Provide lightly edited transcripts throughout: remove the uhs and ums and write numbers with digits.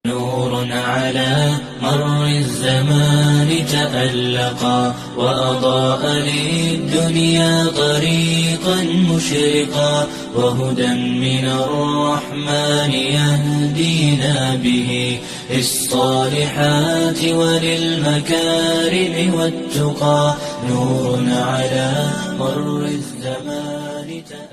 نور على مر الزمان تألقا وأضاء للدنيا طريقا مشرقا وهدى من الرحمن يهدينا به للصالحات وللمكارم والتقى نور على مر الزمان تألقا.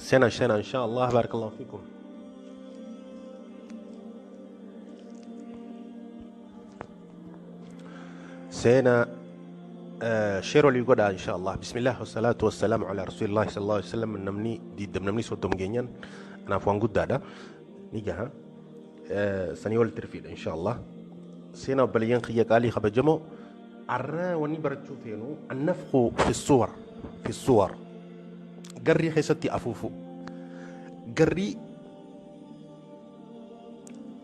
سنة سنة إن شاء الله. بارك الله فيكم. سنة share walii godhaa إن شاء الله. بسم الله والصلاة والسلام على رسول الله صلى الله عليه وسلم. Namni 20, namni 30 geenyaan anaaf waan guddaadha. Ni gaha. Sanii wal tirfiidha إن شاء الله. Seenaa obboleeyyan kiyya qaalii kabajamoo, arra wanni barachuu feenu النفخ في الصور، في الصور, garrii keessatti afuufu. Garrii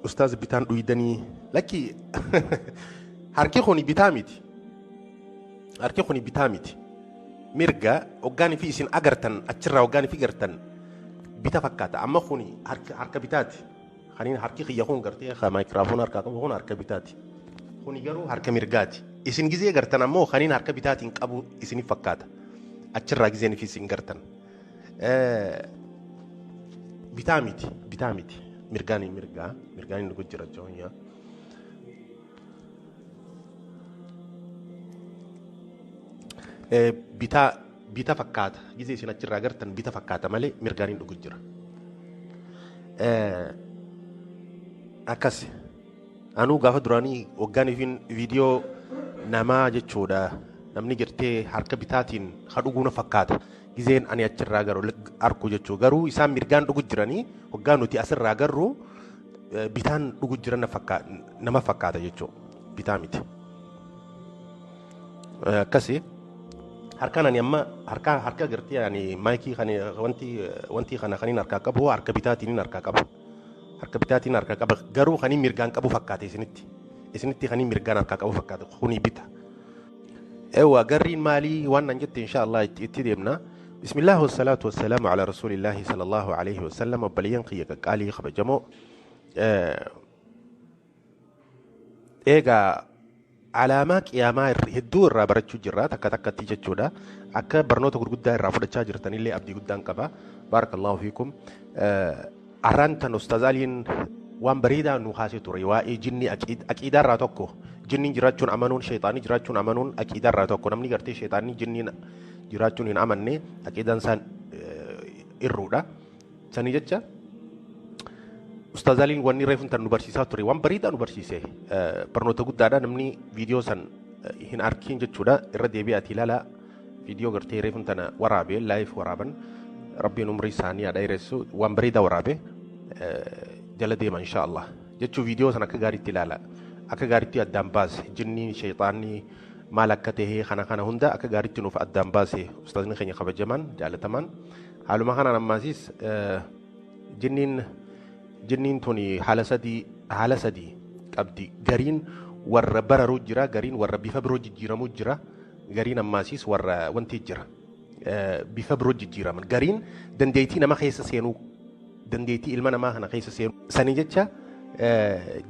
ustaaz bitaan dhuydanii lakki, harki kuni bitaa miti, harki kuni bitaa miti, mirga. Hoggaanii fi isin agartan achirraa, hoggaanii fi gartan bita fakkaata. Amma kuni harka bitaati. Kaniin harki kiyya kun gartee maayikiraafoon harkaa qabu kun harka bitaati, kuni garuu harka mirgaati. Isin gizee gartan ammoo kaniin harka bitaatiin qabu isinif fakkaata. Achirraa gizeen fi isin gartan bitaa miti, bitaa miti, mirgaanii, mirgaa, mirgaanii nu jira jawanya. Bitaa bita fakkaata, gizee isin achirraa gartan bita fakkaata malee mirgaaniin dhugu jira. Akkas anuu gaafa duraanii waggaan viidiyoo namaa jechuudha, namni gartee harka bitaatiin ha dhuguu na fakkaata gizeen ani achirraa garu arku jechuu. Garuu isaan mirgaan dhugu jiranii, waggaa nuti asirraa garru bitaan dhugu jiran nama fakkaata jechuu, bitaa miti. Akkasi harkaan ani amma harka gartee ani maayikii kan wanti kana kaniin harkaa qabu harka bitaatiin harkaa qaba. Harka bitaatiin harkaa qaba, garuu kaniin mirgaan qabu fakkaate isinitti. Isinitti kaniin mirgaan harkaa qabu fakkaate, kuni bita. Ewa, garriin maalii waan nan jette, إن شاء الله itti deemna. بسم الله والصلاة والسلام على رسول الله صلى الله عليه وسلم. Obboleeyyan kiyya qaqqaalii kabajamoo, eegaa alaamaa qiyaamaa hedduu irraa barachuu jirra takka takkatti jechuudha. Akka barnoota gurguddaa irraa fudhachaa jirtanillee abdii guddaan qaba. بارك الله فيكم. Arraan tan Ustaaz Aliin waan bareedaa nu kaasee ture waa'ee jinni. Aqiidaa irraa tokko jinniin jiraachuun amanuun, sheexaanii jiraachuun amanuun aqiidaa irraa tokko. Namni gartee sheexaanii jinniin jiraachuun hin amanne aqiidaan isaan irruudha. Sanii jecha Ustaaz Aliin wanni reefuun tan nu barsiisaa ture waan bareedaa nu barsiise, barnoota guddaadha. Namni viidiyoo san hin arkiin jechuudha irra deebi'aati ilaalaa, viidiyoo gartee reefuun tana waraabee live waraaban. Rabbiin umrii isaanii haa dheeressu, waan bareedaa waraabe jala deema إن شاء الله jechuu. Viidiyoo san akka gaariitti ilaala, akka gaariitti addaan baase jinni sheexaanni maal akka ta'e kana hunda akka gaariitti nuuf addaan baase ustaazni keenya kabajamaan jaalatamaan. Haaluma kanaan ammaasiis jinniin tuni haala sadii qabdi. Gariin Warra bararuu jira, gariin warra bifa biroo jijjiiramuu jira, gariin ammaasiis warra wanti jira. Bifa biroo jijjiiraman. Gariin dandeettii nama keessa seenuu, dandeettii ilma namaa kana keessa seenuu. Sanii jecha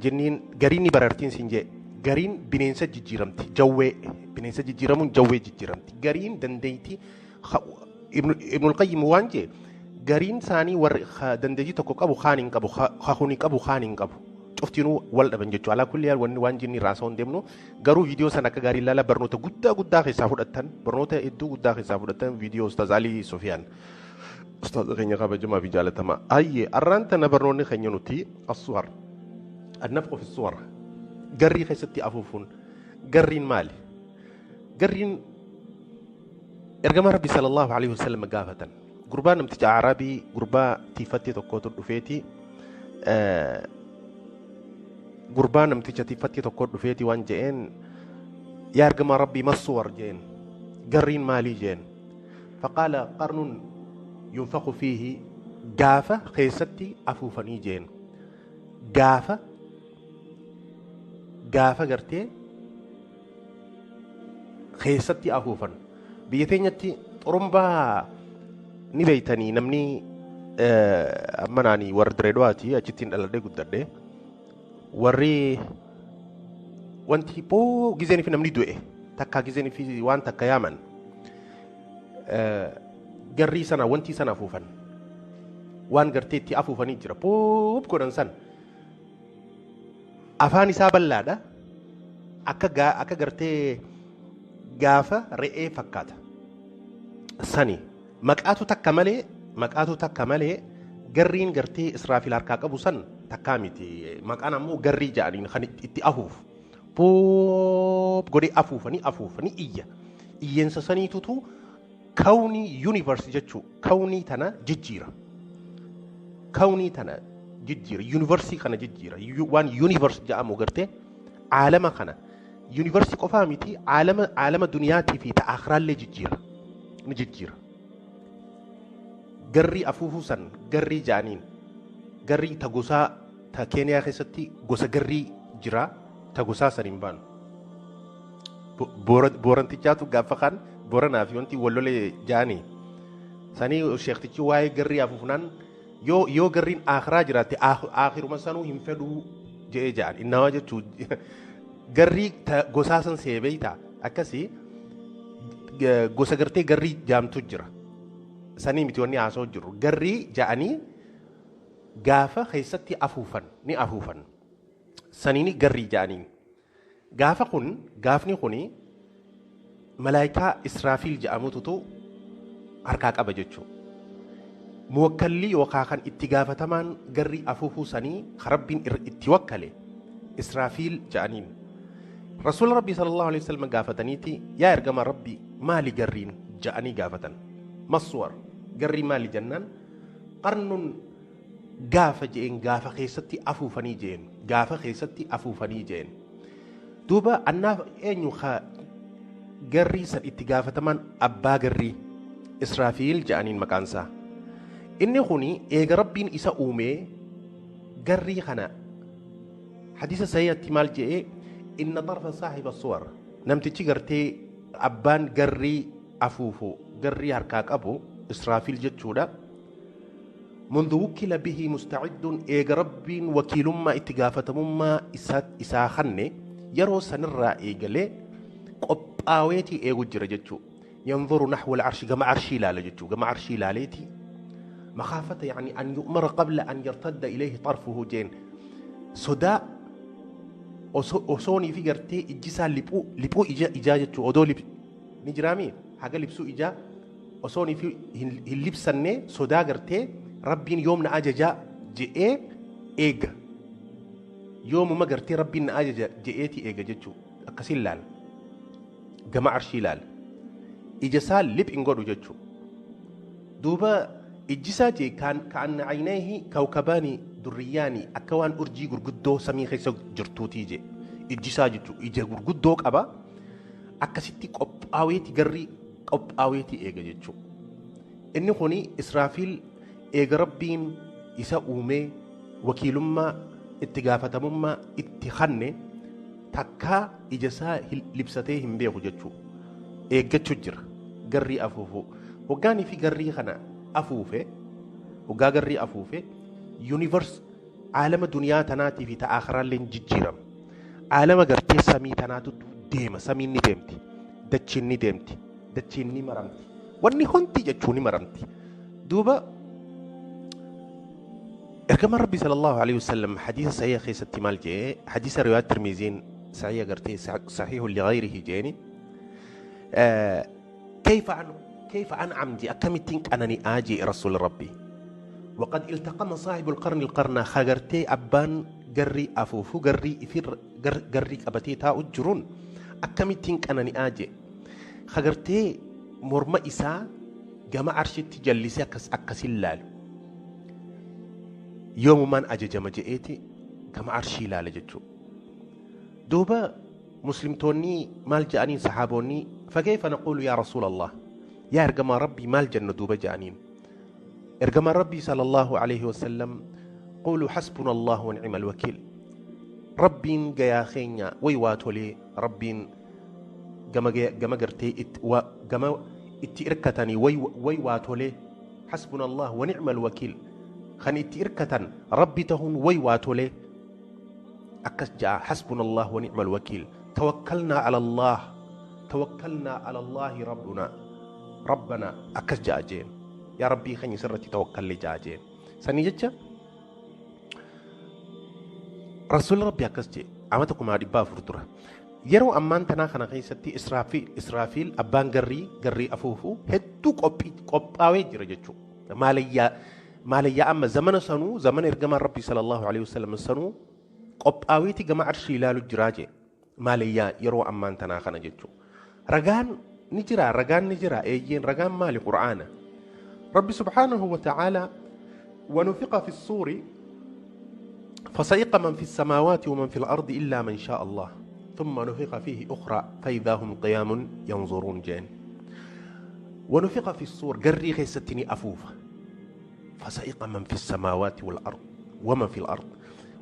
jinniin gariin ni barartiin siin jee. Gariin bineensa jijjiiramti, jawwee bineensa jijjiiramuun jawwee jijjiiramti. Gariin dandeettii Ibnul Qayyim waan jee gariin isaanii warri dandeettii tokko qabu kaan hin qabu, kuni qabu kaan hin qabu. Cuftinuu wal dhaban jechuudha. Alaa kulli haal wanni waan jinni irraa hin deemnu garuu viidiyoo sana akka gaarii ilaala barnoota guddaa guddaa keessaa fudhattan, barnoota hedduu guddaa keessaa fudhattan viidiyoo Ustaaz Alii Sufiyaan. Ustaaza keenya kabajamaa fi jaalatamaa. Ayyee arraan tana barnoonni keenya nuti as-suwar. Annafqu fi suwar. Garrii keessatti afuufuun garriin maali? Garriin ergama Rabbi sallallahu alaihi wasallam gaafatan. Gurbaa namticha Arabii gurbaa tiifattee tokkotu dhufeeti. Gurbaa namticha tiifattee tokko dhufeeti waan je'een yaa ergama Rabbii massuwar je'een garriin maalii je'een. Faqaala qarnun yunfaqu fiihi gaafa keessatti afuufanii je'een. Gaafa gaafa gartee keessatti afuufan. Biyya teenyatti xurumbaa ni beeytanii namni amma naani warri Dirree Dhawaati achittiin dhaladhee guddadhe. Warri wanti boo gizeen fi namni du'e takka gizeen fi waan takka yaaman garrii sana wanti sana afuufan waan gartee itti afuufanii jira puup godhan san afaan isaa bal'aadha akka akka gartee gaafa re'ee fakkaata sani maqaatu takka malee maqaatu takka malee garriin gartee Israafil harkaa qabu san takkaa miti maqaan ammoo garrii ja'aniin kan itti afuufu puup godhee afuufanii afuufanii iyya iyyeensa saniitutu kawnii universe jechuu kawnii tana jijjiira kawnii tana jijjiira yuunivarsii kana jijjiira waan universe jedhamu gartee aalama kana yuunivarsii qofaa miti aalama aalama duniyaatii fi ta akiraallee jijjiira ni jijjiira. Garrii afuufuu san garrii ja'aniin garrii ta gosaa ta Keeniyaa keessatti gosa garrii jira ta gosaa san hin baanu. Boorantichaatu gaafa kaan booranaa fi wanti wallolee ja'anii sanii sheektichi waa'ee garrii afuufnaan yoo yoo garriin akiraa jiraatte akiruma sanuu hin fedhuu je'ee ja'an innawaa jechuu garrii ta gosaa san seebeeyta akkasii gosa gartee garrii jaamtu jira. Sanii miti wanni haasa'u jiru garrii ja'anii gaafa keessatti afuufan ni afuufan saniini garrii ja'anii gaafa kun gaafni kuni malaayikaa Israafiil jedhamututu harkaa qaba jechuudha. Muwakkallii yookaan kan itti gaafatamaan garrii afuufuu sanii Rabbiin itti wakkale Israafiil jedhaniin. Rasuula Rabbii sallallahu alaihi wasallam gaafataniiti yaa ergamaa Rabbii maali garriin jedhanii gaafatan. Massuwar garrii maali jennaan qarnun gaafa je'een gaafa keessatti afuufanii je'een gaafa keessatti afuufanii je'een. Duuba annaaf eenyu garrii san itti gaafatamaan abbaa garrii Israafiil jedhaniin maqaansaa. Inni kuni eega Rabbiin isa uumee garrii kana hadiisa sahiihatti maal je'ee inna xarfa saahiba suwar namtichi gartee abbaan garrii afuufu garrii harkaa qabu Israafiil jechuudha. منذ وكل به مستعد إيغا ربين وكيلما اتقافتمما إسا خني يرو سنرى إيغالي قبآويتي إيغو جرى ينظر نحو العرش كما عرشي لا جتشو كما عرشي لاليتي مخافة يعني أن يؤمر قبل أن يرتد إليه طرفه جين صدا أصوني في قرتي إجسا لبو لبو إجا إجا جتشو أدو لب نجرامي حاجة لبسو إجا أصوني في اللبسنة صدا قرتي ربين يوم أججا جئ إيج يوم ما قرتي ربين أججا جئتي إيج جتشو أكسيل لال جماعة عرشي لال إجسا لب إنقرو جتشو دوبا إجسا جي كان كأن عينيه كوكباني درياني أكوان أرجي غرغدو سمي خيسو جرتوتي جي إجسا جتشو إجا غرغدو أبا أكسيتي قب آويتي قري قب آويتي إيج جتشو إني خوني إسرافيل إيج ربين إسا أومي وكيلما اتقافتمما اتخني Takkaa ija isaa libsatee hin beeku jechuudha. Eeggachuu jira garrii afuufuu. Hoggaanii fi garrii kana afuufe, hoggaa garrii afuufe, universe aalama duniyaa tanaatii fi ta'a akharaallee jijjiirama. Aalama gartee samii tanaatu deema. Samiin ni deemti, dachiin ni deemti, dachiin ni maramti, wanni hundi jechuu ni maramti. Duuba ergamaan Rabbii sallallahu alaihi wasallam hadiisa sahiha keessatti maal jee? Hadiisa riwaayat Tirmiziin sahiha gartee sahihu lighayrihi jeeni. Kayfa an'am jee, akkamittiin qanani'aa jee rasuul Rabbii. وقد التقم صاحب القرن القرن, خغرتي أبان قري أفوفو قري إفر قري قبتي تا أجرون, أكمتين كانني آجي خغرتي مرمى إسا جما عرشتي جلسي أكس أكسلال يوم من أجي جما جئتي جما عرشي لا لجتشو. دوبا مسلمتوني مال جانين صحابوني, فكيف نقول يا رسول الله؟ يا إرجما ربي مال جنة؟ دوبا جانين إرجما ربي صلى الله عليه وسلم: قولوا حسبنا الله ونعم الوكيل. ربين جيا خينيا ويواتولي, ربين جما جما قرتي ات وجما اتئركتني وي ويواتولي. حسبنا الله ونعم الوكيل, خن اتئركتن ربي تهون ويواتولي. أكس جاء حسبنا الله ونعم الوكيل, توكلنا على الله, توكلنا على الله ربنا ربنا. أكس جاء جين يا ربي خني سرتي توكل لي جاجين سني جتة رسول ربي. أكس جي عمتكم هذه بافر yeroo ammaan tanaa kana keessatti Israafiil abbaan garrii afuufuu hedduu qophaawee jira jechuudha. Maalayyaa amma zamana sanuu, zamana ergamaan Rabbii sallallahu alaihi wasallam sanuu qophaaweeti gama arshii ilaalu jiraa jee. Maalayyaa yeroo ammaan tanaa kana jechuudha. Ragaan ni jira, ragaan ni jira, eeyyeen. Ragaan maali? Qur'aana. Rabbi subhaanahu wa ta'ala: ونفخ في الصور فصعق من في السماوات ومن في الأرض إلا من شاء الله ثم نفخ فيه أخرى فإذا هم قيام ينظرون. جين ونفخ في الصور, قري خيستني أفوفة, فصعق من في السماوات والأرض ومن في الأرض,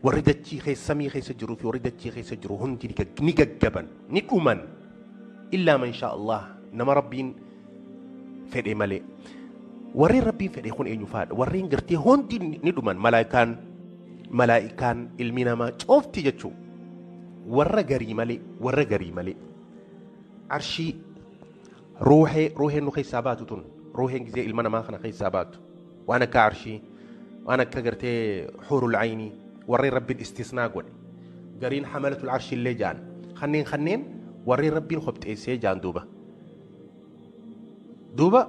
وردتشي خيس سمي خيس جرو في وردتشي خيس جرو هندي نيجبن نيكومن إلا من شاء الله, نما ربين فدي مالي. warreen Rabbiin fedhe kun eenyu faadha? Warreen gartee hundi ni dhuman, malaa'ikaan, ilmi namaa coofti jechuu, warra garii malee, warra garii malee. Arshii, ruuheen nu keessaa baatu tun, ruuheen gizee ilma namaa kana keessaa baatu, waan akka arshii, waan akka gartee xuurul aynii, warreen Rabbiin istisnaa godhe, gariin hamalatul arshii illee jaan, kanneen warreen Rabbiin qopheessee jaan. Duuba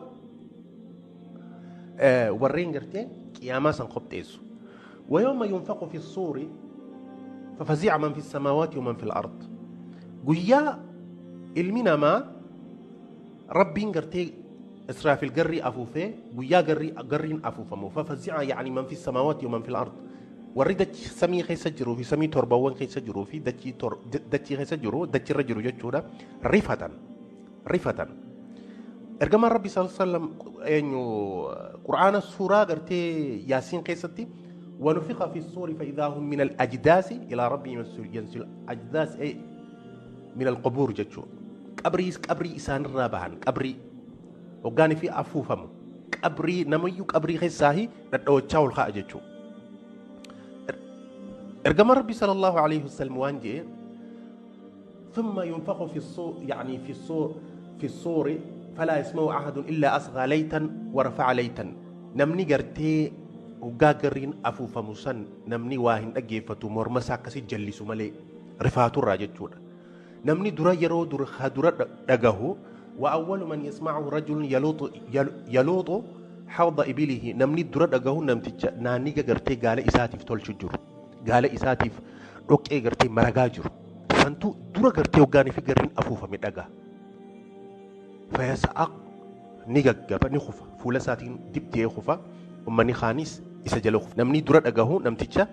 warreen gartee qiyaamaa san qopheessu. ويوم ينفخ في الصور ففزع من في السماوات ومن في الأرض. guyyaa ilmi namaa Rabbiin gartee Israafil garrii afuufee, guyyaa garriin afuufamu, ففزع يعني من في السماوات ومن في الأرض, warri dachii samii keessa jiruu fi samii torbawwan keessa jiruu fi dachii keessa jiru, dachirra jiru jechuudha, rifatan rifatan. Ergamaan Rabbi sallallahu alaihi wasallam eenyu? Qur'aana suuraa gartee Yaasiin keessatti: ونفخ في الصور فإذا هم من الأجداث إلى ربهم ينسل. أجداث أي من القبور جتشو, قبري قبري إسان الرابعان قبري وقاني في أفوفم قبري نميو قبري خساهي ندوتشاو الخاء جتشو. ergamaan Rabbi صلى الله عليه وسلم waan jee: ثم ينفخ في الصور, يعني في الصور فلا يسمع أحد إلا أصغى ليتا ورفع ليتا. namni gartee hoggaa garriin afuufamu san namni waa hin dhaggeeffatu, morma isaa akkasii jallisu malee, rifaaturraa jechuudha. Namni dura yeroo dura dhagahu: وأول من يسمعه رجل يلوط حوض إبله. namni dura dhagahu namticha naanniga gartee gaala isaatiif tolchu jiru, gaala isaatiif dhoqqee gartee maragaa jiru santu dura gartee hoggaanii fi garriin afuufame dhagaa. فيصعق, ni gaggaba, ni kufa, fuula isaatiin dibdee kufa, ummanni kaanis isa jala kufa. Namni dura dhagahu namticha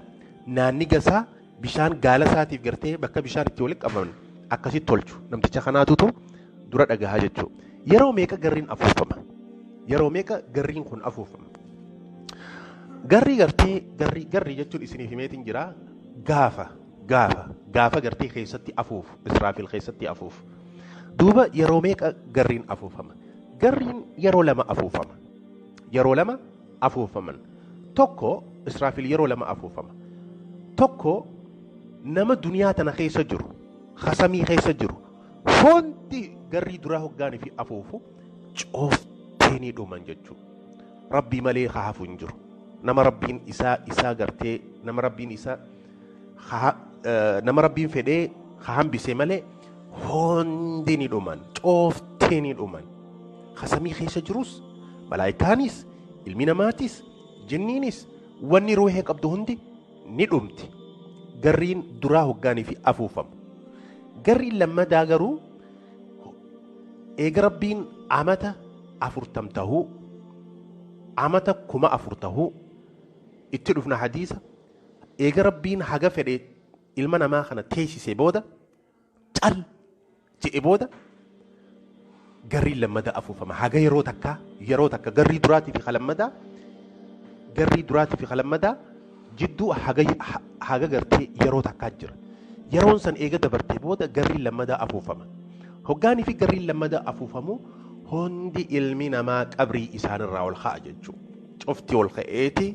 naanniga isaa bishaan gaala isaatiif gartee bakka bishaan itti walitti qabaman akkasitti tolchu, namticha kanaatutu dura dhagahaa jechuudha. Yeroo meeqa garriin afuufama? Yeroo meeqa garriin kun afuufama? Garrii gartee garrii jechuun isiniif himeetiin jira gaafa. Gaafa gartee keessatti afuufu, Israafil keessatti afuufu. Duuba yeroo meeqa garriin afuufama? Garriin yeroo lama afuufama. Yeroo lama afuufaman. Tokko Israafil yeroo lama afuufama. Tokko nama duniyaa tana keessa jiru, hasamii keessa jiru, hundi garrii duraa hoggaanii fi afuufu cooftee ni dhuman jechuudha. Rabbii malee haa hafu hin jiru. Nama Rabbiin isaa gartee nama Rabbiin isaa nama Rabbiin fedhee haa hambise malee hundi ni dhuman, cooftee ni dhuman. Hasamii keessa jirus, malaayikaanis, ilmi namaatis, jinniinis, wanni ruuhee qabdu hundi ni dhumti. Garriin duraa hoggaanii fi afuufamu. Garriin lammadaa garuu eega Rabbiin amata 40 tahuu, amata 4000 tahuu itti dhufna hadiisa. Eega Rabbiin haga fedhe ilma namaa kana teessisee booda cal je'e booda garriin lammadaa afuufama. Haga yeroo takka garrii duraatii fi lammadaa, garrii duraatii fi lammadaa jidduu haga gartee yeroo takkaa jira. Yeroon san eega dabartee booda garriin lammadaa afuufama. Hoggaanii fi garriin lammadaa afuufamu hundi ilmi namaa qabrii isaanirraa ol ka'a jechuudha. Cufti ol ka'eeti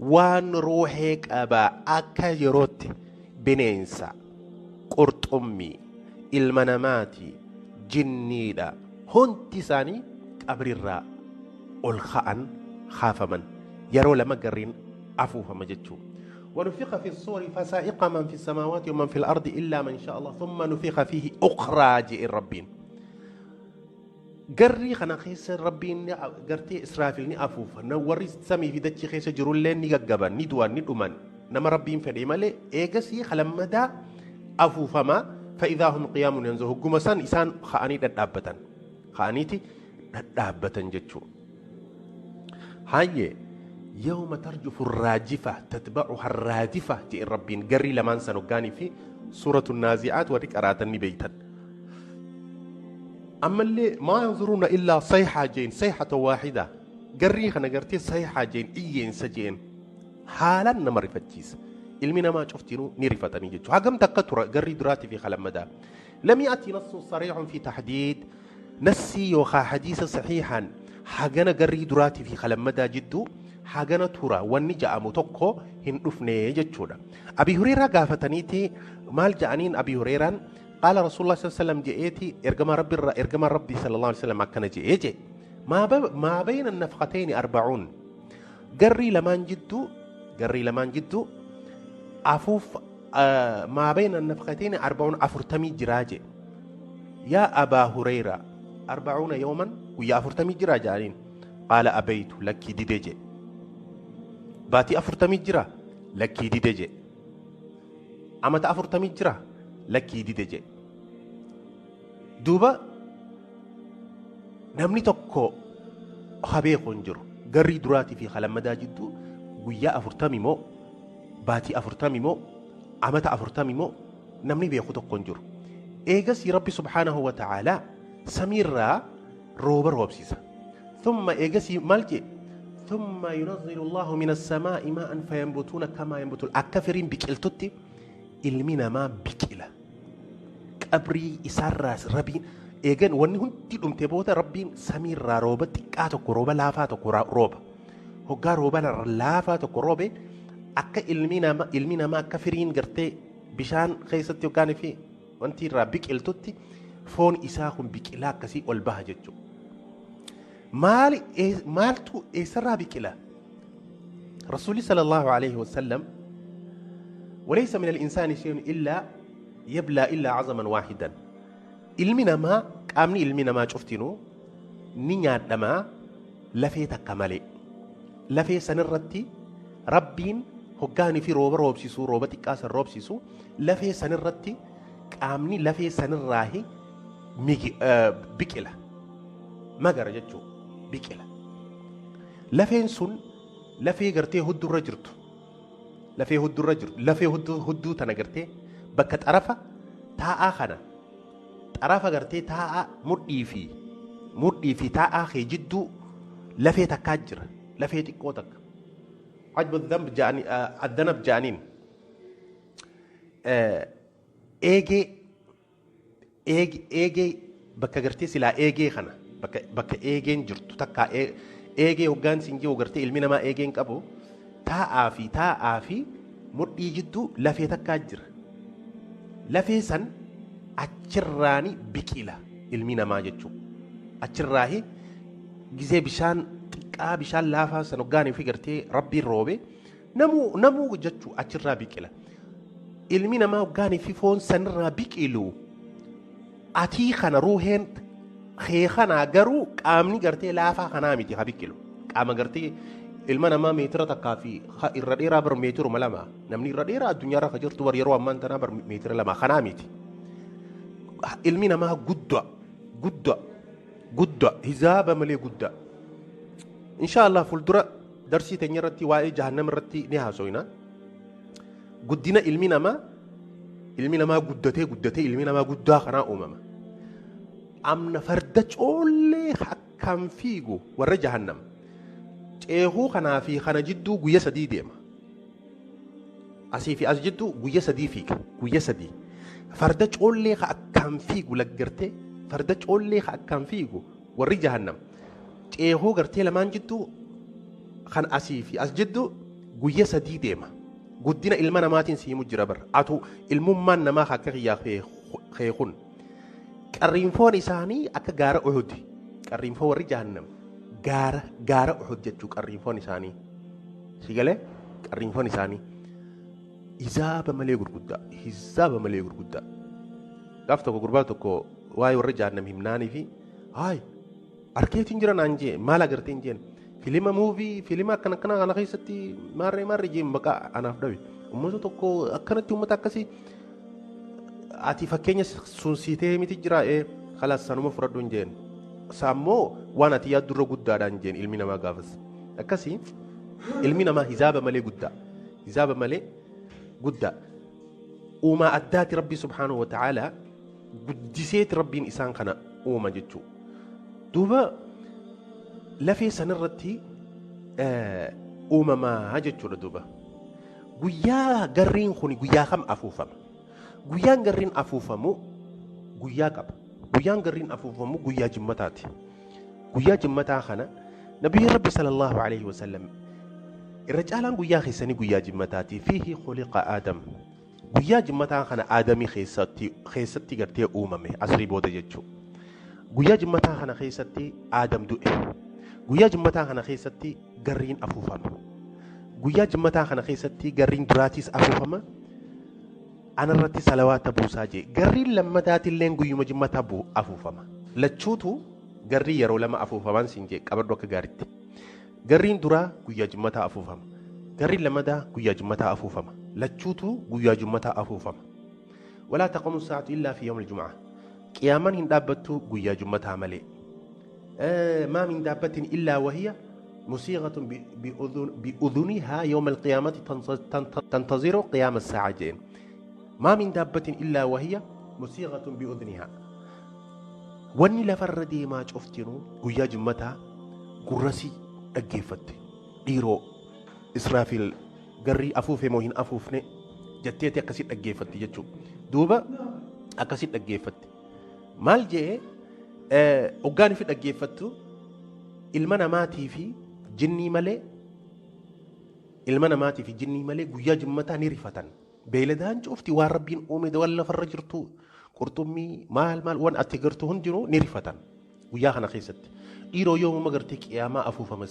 waan ruuhee qabaa akka yerootti bineensa, qurxummii, ilma namaati, jinniidha. Hundi isaanii qabriirraa ol ka'an kaafaman. Yeroo lama garriin afuufama jechuudha. ونفخ في الصور فسائق من في السماوات ومن في الأرض إلا من شاء الله ثم نفخ فيه أخرى جئ ربين. قري خنا خيس ربين قرتي إسرافيل ني أفوف نوري سمي في دتشي خيس جرولين ني قبان ني دوان ني دومان نما ربين فدي مالي إيجسي خلمدا أفوفما فإذا هم قيام ينزهوا قمسان إسان خاني دابتن خانيتي دابتن جتشو. هاي يوم ترجف الراجفة تتبعها الرادفة جئ ربين. قري لمن سنقاني في سورة النازعات وريك أراتني بيتا. أما اللي ما ينظرون إلا صيحة جين، صيحة واحدة. قري خنا قرتي صيحة جين إيين سجين حالا نمر فتشيس ilmi namaa cuftinuu ni rifatanii jechuudha. Hagam takka tura garri duraatii fi kalammadaa. لم يأتي نص صريح في تحديد نسي يوخا حديث صحيحا حاجنا قري دراتي في خلمدا جدو حاجنا ترى والنجا متوكو هن دفني جتشودا. أبي هريرة قافتنيتي مال جانين أبي هريرة قال رسول الله صلى الله عليه وسلم جئتي إرجما ربي إرجما ربي صلى الله عليه وسلم كان جئتي ما بين النفقتين 40 قري لمان جدو قري لمان جدو عفوف ما بين النفقتين 40 أفرتمي جراجة يا أبا هريرة 40 يوما ويا أفرتمي جراجة. قال أبيت لك ديدجي باتي أفرتمي جرا لك ديدجي أما تأفرتمي جرا لك ديدجي. دوبا نمني tokko habeeku hin jiru garrii duraatii fi kalammadaa jidduu guyyaa 40 moo baatii 40 moo amata 40 moo namni beeku tokko hin jiru. Eegas Rabbi subhaanahu wa ta'aalaa samiirraa rooba roobsisa. Thumma eegas maal jee thumma yunazzilu Allahu min as-samaa'i maa'an fayanbutuuna kamaa yanbutul akka firiin biqiltutti ilmi namaa biqila. Qabrii isaarraas Rabbiin eegan wanni hundi dhumte booda Rabbiin samiirraa rooba xiqqaa tokko rooba laafaa tokko rooba. Hoggaa rooba laafaa tokko roobe akka ilmi namaa akka firiin gartee bishaan keessatti yookaan fi wanti irraa biqiltutti foon isaa kun biqilaa akkasii ol baha jechuudha. Maaltu eessarraa biqila? Rasuulli sallallahu alayhi wasallam وليس من الإنسان شيء إلا يبلى إلا عظما واحدا. ilmi namaa qaamni ilmi namaa cuftinuu ni nyaadhamaa lafee takka malee. Lafee sanirratti Rabbiin hoggaanii fi rooba roobsisuu rooba xiqqaa san roobsisuu lafee sanirratti qaamni lafee sanirraahi biqila. Magara jechuu biqila. Lafeen sun lafee gartee huddurra jirtu. Lafee huddurra jirtu. Lafee hudduu tana gartee bakka xarafa taa'aa kana xarafa gartee taa'aa mudhii fi taa'aa kee jidduu lafee takkaa jira. Lafee xiqqoo takka. عجب الذنب جاني الذنب جانين Eegee eegee bakka gartee silaa eegee kana bakka eegeen jirtu takka eegee hoggaan siin jiru gartee ilmi namaa eegeen qabu taa'aa fi mudhii jidduu lafee takkaa jira. Lafee san achirraani biqila ilmi namaa jechuudha. Achirraahi gizee bishaan xiqqaa bishaan laafaa san hoggaanii fi gartee rabbiin roobe namuu jechuu achirraa biqila. Ilmi namaa hoggaanii fi foon sanirraa biqilu atii kana ruuheen kanaa garuu qaamni gartee laafaa kanaa miti ha biqilu. Qaama gartee ilma namaa meetira takkaa fi irra dheeraa bar meetiruma lama. Namni irra dheeraa addunyaarra ka jirtu bar yeroo ammaan tanaa bar meetira lama kanaa miti. Ilmi namaa guddaa guddaa guddaa hizaaba malee guddaa. Inshaallah fuuldura darsii teenya irratti waa'ee jahannam irratti ni haasofna. Guddina ilmi namaa guddatee guddatee ilmi namaa guddaa kanaa uumama. Amna farda coollee akkaan fiigu warra jahannam. Ceehuu kanaa fi kana jidduu guyya sadii deema. Asii fi as jidduu guyya sadii fiiga. Guyya sadii. Farda coollee akkaan fiigu laggartee farda coollee akkaan fiigu warri jahannam. Ceehuu gartee lamaan jidduu kan asii fi as jidduu guyya sadii deema. Guddina ilma namaatiin si himu jira bara. Atu ilmummaan namaa akka kiyyaa keekun. Qarriinfoon isaanii akka gaara Uhud. Qarriinfoo warri jahannam. Gaara Uhud jechuu qarriinfoon isaanii. Si galee qarriinfoon isaanii. Hizaaba malee gurguddaa. Hizaaba malee gurguddaa. Gaaf tokko gurbaa tokko waa'ee warra jahannam himnaanii fi haay arkeetiin jira naan jee maal agarteen jeen filima muuvii filima akkana akkana kana keessatti maarree maarree jeen maqaa anaaf dhabe. Uummata tokko akkanatti uummata akkasii ati fakkeenya sun siitee miti jira khalaas sanuma fudhadhu hin jeen. Saammoo waan ati yaaddurra guddaadhaan jeen ilmi namaa gaafas. Akkasii ilmi namaa hizaaba malee guddaa. Hizaaba malee guddaa. Uumaa addaati Rabbi subhaanahu wa ta'aalaa guddiseeti Rabbiin isaan kana uuma jechuudha. Duuba lafee sanarratti uumamaa jechuudha duuba. Guyyaa garriin kun guyyaa kam afuufama? Guyyaan garriin afuufamu guyyaa qaba. Guyyaan garriin afuufamu guyyaa jimmataati. Guyyaa jimmataa kana Nabiyyi Rabbi sallallahu alaihi wasallam irra caalaan guyyaa keessanii guyyaa jimmataati. Fiihi khuliqa Aadam. Guyyaa jimmataa kana Aadamii keessatti gartee uumame asrii booda jechuudha. Guyyaa jimmataa kana keessatti Aadam du'e. Guyyaa jimmataa kana keessatti garriin afuufama. Guyyaa jimmataa kana keessatti garriin duraatiis afuufama. Anarratti salawaata buusaa jee. Garriin lammataatillee guyyuma jimmataa afuufama. Lachuutu garrii yeroo lama afuufaman siin jee qabadhu akka gaariitti. Garriin duraa guyyaa jimmataa afuufama. Garriin lammataa guyyaa jimmataa afuufama. Lachuutu guyyaa jimmataa afuufama. Walaa taqumu saa'atu illaa fi yawmil jumu'aa. Qiyaamaan hin dhaabbattu guyyaa jimmataa malee. Maa min daabbatin illaa wahiya musiiqatun bi'udhunihaa yawma alqiyaamati tantaziru qiyaama saa'a jeen. Maa min daabbatin illaa wahiya musiiqatun bi'udhunihaa. Wanni lafarra deemaa cuftinuu guyyaa jimmataa gurrasii dhaggeeffatte. Dhiiroo Israafiil garrii afuufe moo hin afuufne jetteeti akkasii dhaggeeffatti jechuudha. Duuba akkasii dhaggeeffatti. Maal jee hoggaan fi dhaggeeffattu ilma namaatii fi jinnii malee ilma namaatii fi jinnii malee guyyaa jimmataa ni rifatan. Beeyladaan cufti waan rabbiin uume waan lafarra jirtu qurxummii maal maal waan ati gartu hundinuu ni rifatan guyyaa kana keessatti. Dhiiroo yoomuma gartee qiyaamaa afuufama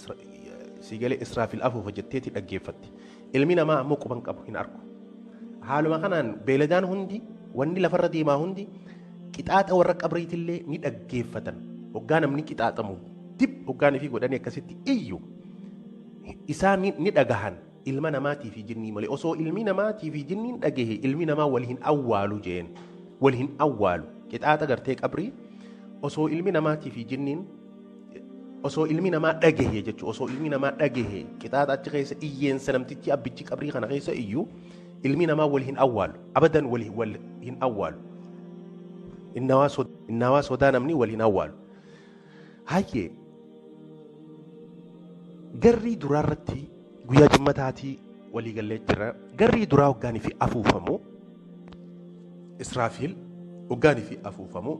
si galee Israafiil afuufa jetteeti dhaggeeffatti. Ilmi namaa ammoo quban qabu hin argu. Haaluma kanaan beeyladaan hundi wanni lafarra deemaa hundi qixaaxa warra qabriitillee ni dhaggeeffatan. Hoggaa namni qixaaxamu dib hoggaan fi godhanii akkasitti iyyu isaan ni dhagahan ilma namaatii fi jinnii malee osoo ilmi namaatii fi jinniin dhagahe ilmi namaa wal hin awwaalu jeen wal hin awwaalu qixaaxa gartee qabrii osoo ilmi namaatii fi jinniin osoo ilmi namaa dhagahe jechuudha osoo ilmi namaa dhagahe qixaaxa achi keessa iyyeensa namtichi abbichi qabrii kana keessa iyyuu ilmi namaa wal hin awwaalu abadan wal hin awwaalu. Innawaa sodaa namni wal hin awwaalu. Hayyee garrii duraarratti guyyaa jimmataatii walii gallee jira. Garrii duraa hoggaanii fi afuufamu Israafiil hoggaanii fi afuufamu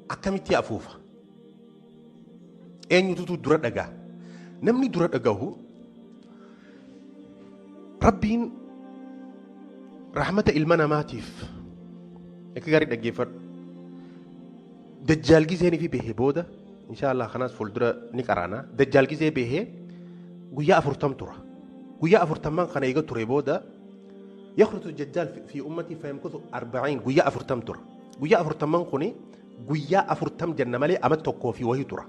akkamitti afuufa? Eenyututu dura dhagaa? Namni dura dhagahu Rabbiin rahmata ilma namaatiif akka gaarii dhaggeeffadhu. Dajjaal gizeenii fi bahee booda insha Allah kanaas fuuldura ni qaraana. Dajjaal gizee bahee guyyaa 40 tura. Guyyaa 40n kana eega ture booda يخرج الدجال في أمتي فيمكث 40 guyyaa 40 tura. Guyyaa 40n kuni guyyaa 40 jenna malee ama tokkoo fi wahii tura.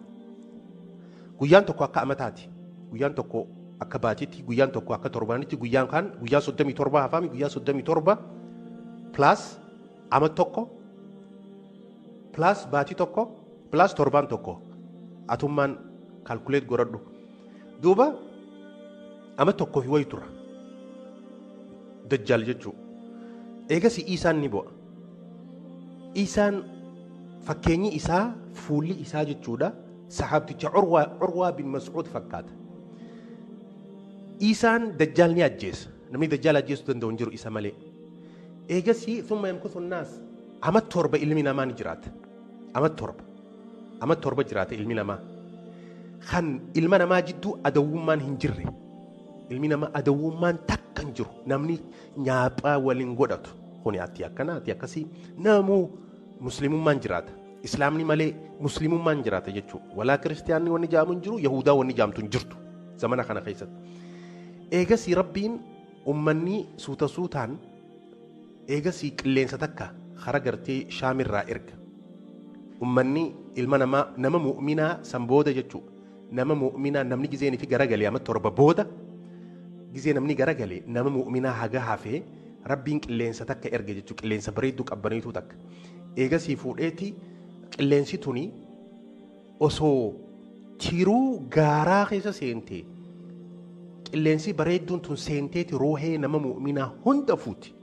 Guyyaan tokko akka amataati. Guyyaan tokko akka baatiitti, guyyaan tokko akka torbaanitti, guyyaan kaan guyyaa 37 hafaami, guyyaa 37 plus ama tokko plus baatii tokko plus torbaan tokko, atummaan calculate godhadhu. Duuba ama tokkoo fi wahii tura. Dajjaal jechuu. Eegas Iisaan ni bu'a. Iisaan fakkeenyi isaa, fuulli isaa jechuudha, sahaabticha Urwaa bin Mas'uud fakkaata. Iisaan Dajjaal ni ajjeesa. Namni Dajjaal ajjeesuu danda'u hin jiru isa malee. Eegasii ثم يمكث الناس ama 7 ilmi namaa ni jiraata. Ama 7. Ama 7 jiraata ilmi namaa. Kan ilma namaa jidduu adawwummaan hin jirre. Ilmi namaa adawwummaan takka hin jiru. Namni nyaaphaa waliin godhatu. Kuni ati akkana, ati akkasii, namuu muslimummaan jiraata. Islaamni malee muslimummaan jiraata jechuudha. Walaa kiristiyaanni wanni jaamu hin jiru, Yahudaa wanni jaamtu hin jirtu zamana kana keessatti. Eegasii Rabbiin ummanni suuta suutaan eegasii qilleensa takka kara gartee Shaamirraa erga. Ummanni ilma namaa nama mu'minaa san booda jechuudha. Nama mu'minaa namni gizeenii fi garagalee amma 7 booda gizee namni garagalee nama mu'minaa haga hafee Rabbiin qilleensa takka erga jechuudha. Qilleensa bareedduu qabbaniituu takka. Eegasii fuudheeti qilleensi tuni osoo tiruu gaaraa keessa seentee, qilleensi bareedduun tun seenteeti ruuhee nama mu'minaa hunda fuuti.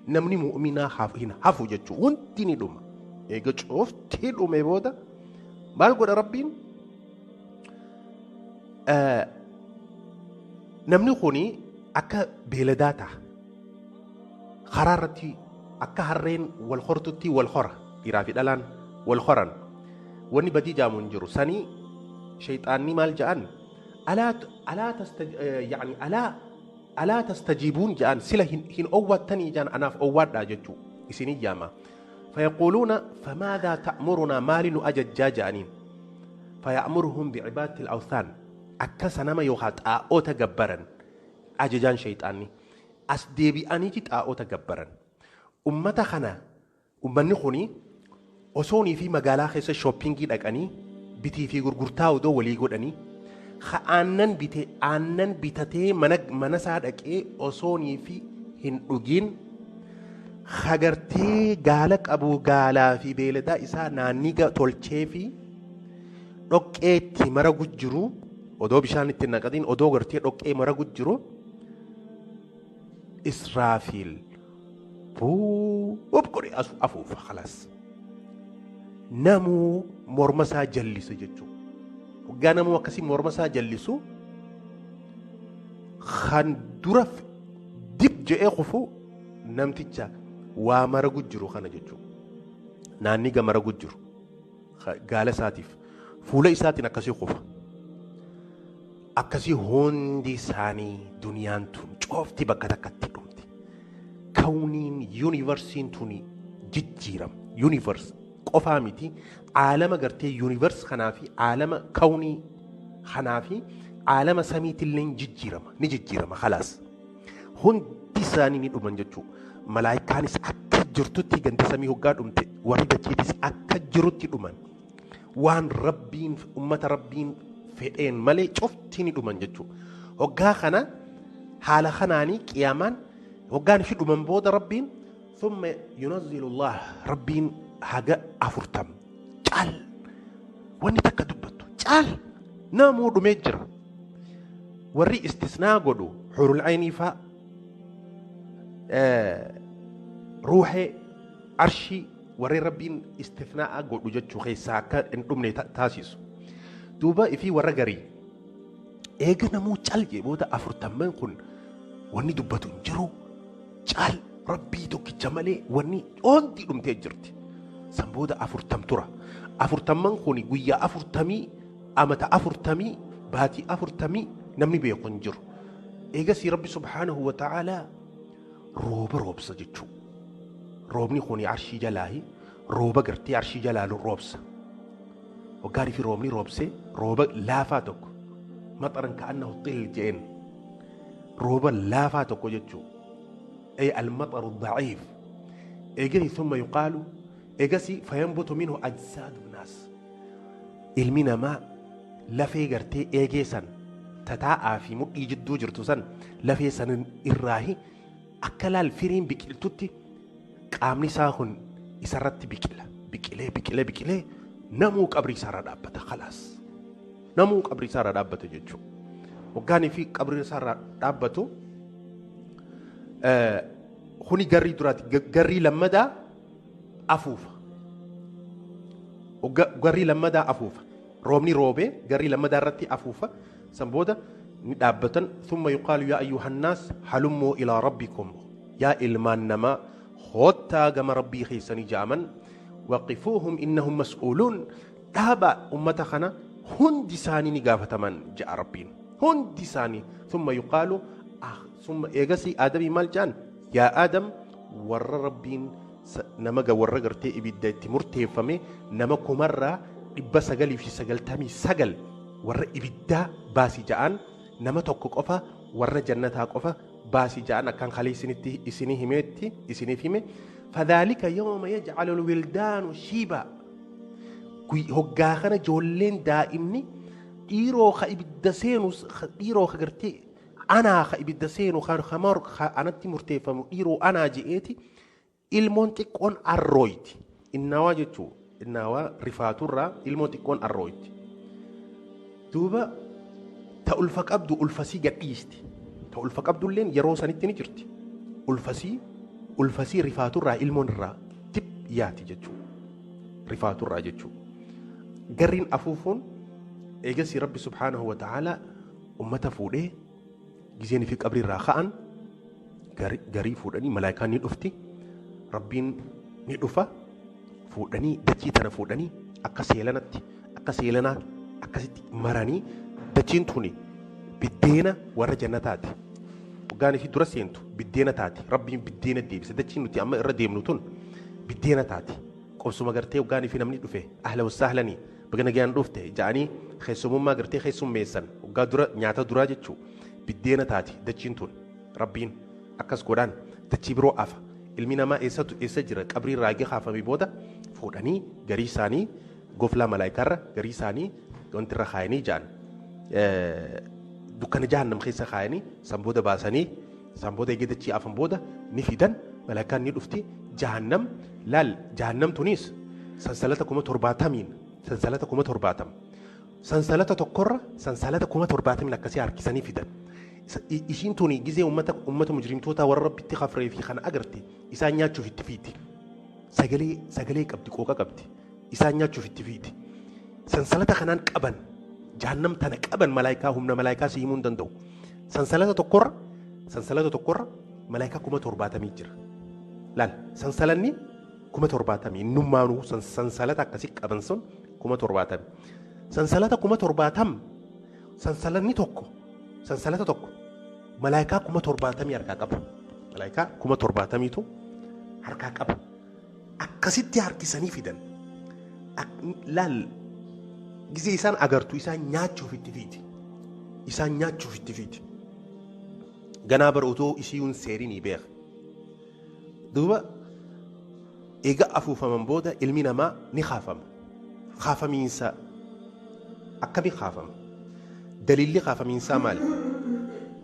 Namni mu'minaa hin hafu jechuudha. Hundi ni dhuma. Eega cuftii dhume booda maal godha Rabbiin? Namni kuni akka beeladaa ta'a. Karaa irratti akka harreen wal hortutti wal hora. Dhiiraa fi dhalaan wal horan. Wanni badii jaamu hin jiru. Sanii shayxaanni maal ja'an? ألا يعني ألا تستجيبون ja'an, sila hin owwattanii ja'an, anaaf owwaadhaa jechuu isinii jaama. فيقولون فماذا تأمرنا, maali nu ajajjaa ja'aniin. فيأمرهم بعبادة الأوثان, akka sanama yookaan xaa'oota gabbaran ajajaan shayxaanni. As deebi'aniiti xaa'oota gabbaran. Ummata kana ummanni kuni osoonii fi magaalaa keessa shopping dhaqanii bitii fi gurgurtaa odoo walii godhanii, ha aannan bite, aannan bitatee mana isaa dhaqee osoonii fi hin dhugin, hagartee gaala qabu, gaalaa fi beeladaa isaa naanniga tolchee fi dhoqqeetti maragu jiru, odoo bishaan itti naqatiin, odoo gartee dhoqqee maragu jiru, Israafiil buup godhe afuufa. خلاص namuu morma isaa jallisa jechuudha. Hoggaa namuu akkasii morma isaa jallisu, kan dura dib je'ee kufu namticha waa maragu jiru kana jechuudha. Naanniga maragu jiru gaala isaatiif fuula isaatiin akkasii kufa. Akkasii hundi isaanii duniyaan tun coofti bakka takkatti dhumti. Kawniin, yuunivarsiin tuni jijjiirama. Universe qofaa miti, aalama gartee universe kanaa fi aalama kawnii kanaa fi aalama samiitillee jijjiirama, ni jijjiirama. خلاص hundi isaanii ni dhuman jechuudha. Malaayikaanis akka jirtutti ganda samii hoggaa dhumte, warri dachiitis akka jirutti dhuman. Waan Rabbiin ummata Rabbiin fedheen malee cufti ni dhuman jechuudha. Hoggaa kana haala kanaanii qiyaamaan hoggaan fi dhuman booda Rabbiin ثم ينزل الله, Rabbiin haga 40 caal wanni takka dubbattu caal, namuu dhumee jira. Warri istisnaa godhu hurul aynii faa, ruuxee arshii, warri Rabbiin istisnaa godhu jechuu keessaa akka hin dhumne taasisu. Duuba ifii warra garii eega namuu cal jee booda 40n kun wanni dubbatu hin jiru, caal. Rabbii tokkicha malee wanni hundi dhumtee jirti. San booda 40 tura. Afurtamman kun guyyaa 40, amata 40, baatii 40 namni beeku hin jiru. Eegasii Rabbi subhaanahu wa ta'aalaa rooba roobsa jechuu. Roobni kun arshii jalaahi, rooba gartee arshii jalaa roobsa. Waggaan fi roobni roobsee rooba laafaa tokko, maxaran ka'annahu xil jeen, rooba laafaa tokko jechuu. Ay almaxaru daciif. Eegasii thumma yuqaalu, eegasii fayanbutu minhu ajsaadu naas. Ilmi namaa lafee gartee eegee san tataa'aa fi mudhii jidduu jirtu san, lafee san irraahi akka laal firiin biqiltutti qaamni isaa kun isarratti biqila. Biqilee biqilee biqilee namuu qabrii isaarra dhaabbata, khalaas. Namuu qabrii isaarra dhaabbata jechuudha. Waggaanii fi qabrii isaarra dhaabbatu kuni garrii duraati. Garrii lammadaa afuufa. Garrii lammadaa afuufa. Roobni roobee garrii lammadaa irratti afuufa. San booda ni dhaabbatan. Thumma yuqaalu yaa ayyuhannaas halummuu ilaa rabbikum. Yaa ilmaan namaa, koottaa gama Rabbii keessanii ja'aman. Waqifuuhum innahum mas'uuluun. Dhaaba ummata kana, hundi isaanii ni gaafataman ja'a Rabbiin. Hundi isaanii. Thumma yuqaalu, thumma eegasii Aadamii maal ja'an? Yaa Aadam, warra Rabbiin nama warra gartee ibidda itti murteeffame nama 9,999 warra ibiddaa baasi ja'an, nama tokko qofa warra jannataa qofa baasi ja'an, akkaan kalee isinitti isinii himeetti isiniif hime. Fadhaalika yawma yaj'alu alwildaanu shiiba. Hoggaa kana ijoolleen daa'imni dhiiroo ka ibidda seenu, dhiiroo ka gartee anaa ka ibidda seenu ka anatti murteeffamu dhiiroo anaa je'eeti ilmoon xiqqoon arrooyti. Innaawaa jechuu innaawaa rifaaturraa ilmoon xiqqoon arrooyti. Duuba ta ulfa qabdu ulfasii gadhiisti. Ta ulfa qabdulleen yeroo sanitti ni jirti. Ulfasii rifaaturraa ilmoon irraa tip yaati jechuu. Rifaaturraa jechuu. Garriin afuufuun eegasii Rabbi subhaanahu wa ta'aalaa ummata fuudhee gizeen fi qabrii irraa ka'an garii fuudhanii malaayikaan ni dhufti. Rabbiin ni dhufa, fuudhanii dachii tana fuudhanii akka seelanatti, akka seelanaa akkasitti maranii, dachiin tuni biddeena warra jannataati. Hoggaan fi dura seentu biddeena taati. Rabbiin biddeena deebise. Dachiin nuti amma irra deemnu tun biddeena taati. Qobsuma gartee hoggaan fi namni dhufe ahla wasahlanii, baga nagaan dhufte ja'anii keessumummaa gartee keessummeessan, hoggaa dura nyaata duraa jechuu biddeena taati dachiin tun. Rabbiin akkas godhaan dachii biroo afa. Ilmi namaa eessatu eessa jira? Qabrii irraa eegee kaafamee booda fuudhanii garii isaanii goflaa malaayikaarra, garii isaanii wanti irra kaayanii ja'an. Dukkana jahannam keessa kaayanii san booda baasanii, san booda eegee dachii afan booda ni fidan, malaayikaan ni dhufti. Jahannam laal, jahannam tunis sansalata 70,000n, sansalata 70,000, sansalata tokkorra sansalata 70,000n akkasii harkisanii fidan. Ishiin tuni gizee ummata mujrimtoota warra Rabbitti kafree fi kana agarte isaan nyaachuuf itti fiiti. Sagalee qabdi, qooqa qabdi. Isaan nyaachuuf itti fiiti. Sansalata kanaan qaban, jahannam tana qaban malaayikaa, humna malaayikaa si himuu hin danda'u. Sansalata tokkorra, sansalata tokkorra malaayikaa 70,000 jira. Laal, sansalanni 70,000 innummaanuu sansalata akkasii qaban sun 70,000. Sansalata 70,000, sansalanni tokko, sansalata tokko malaayikaa 70,000 harkaa qaba. Malaayikaa 70,000tu harkaa qaba. Akkasitti harkisanii fidan. Laal, gizee isaan agartu isaan nyaachuuf itti fiiti. Isaan nyaachuuf itti fiiti. Ganaa bara otoo isiin seerinii beeka. Duuba eega afuufaman booda ilmi namaa ni kaafama. Kaafamiinsa akkamii kaafama? Daliilli kaafamiinsaa maali?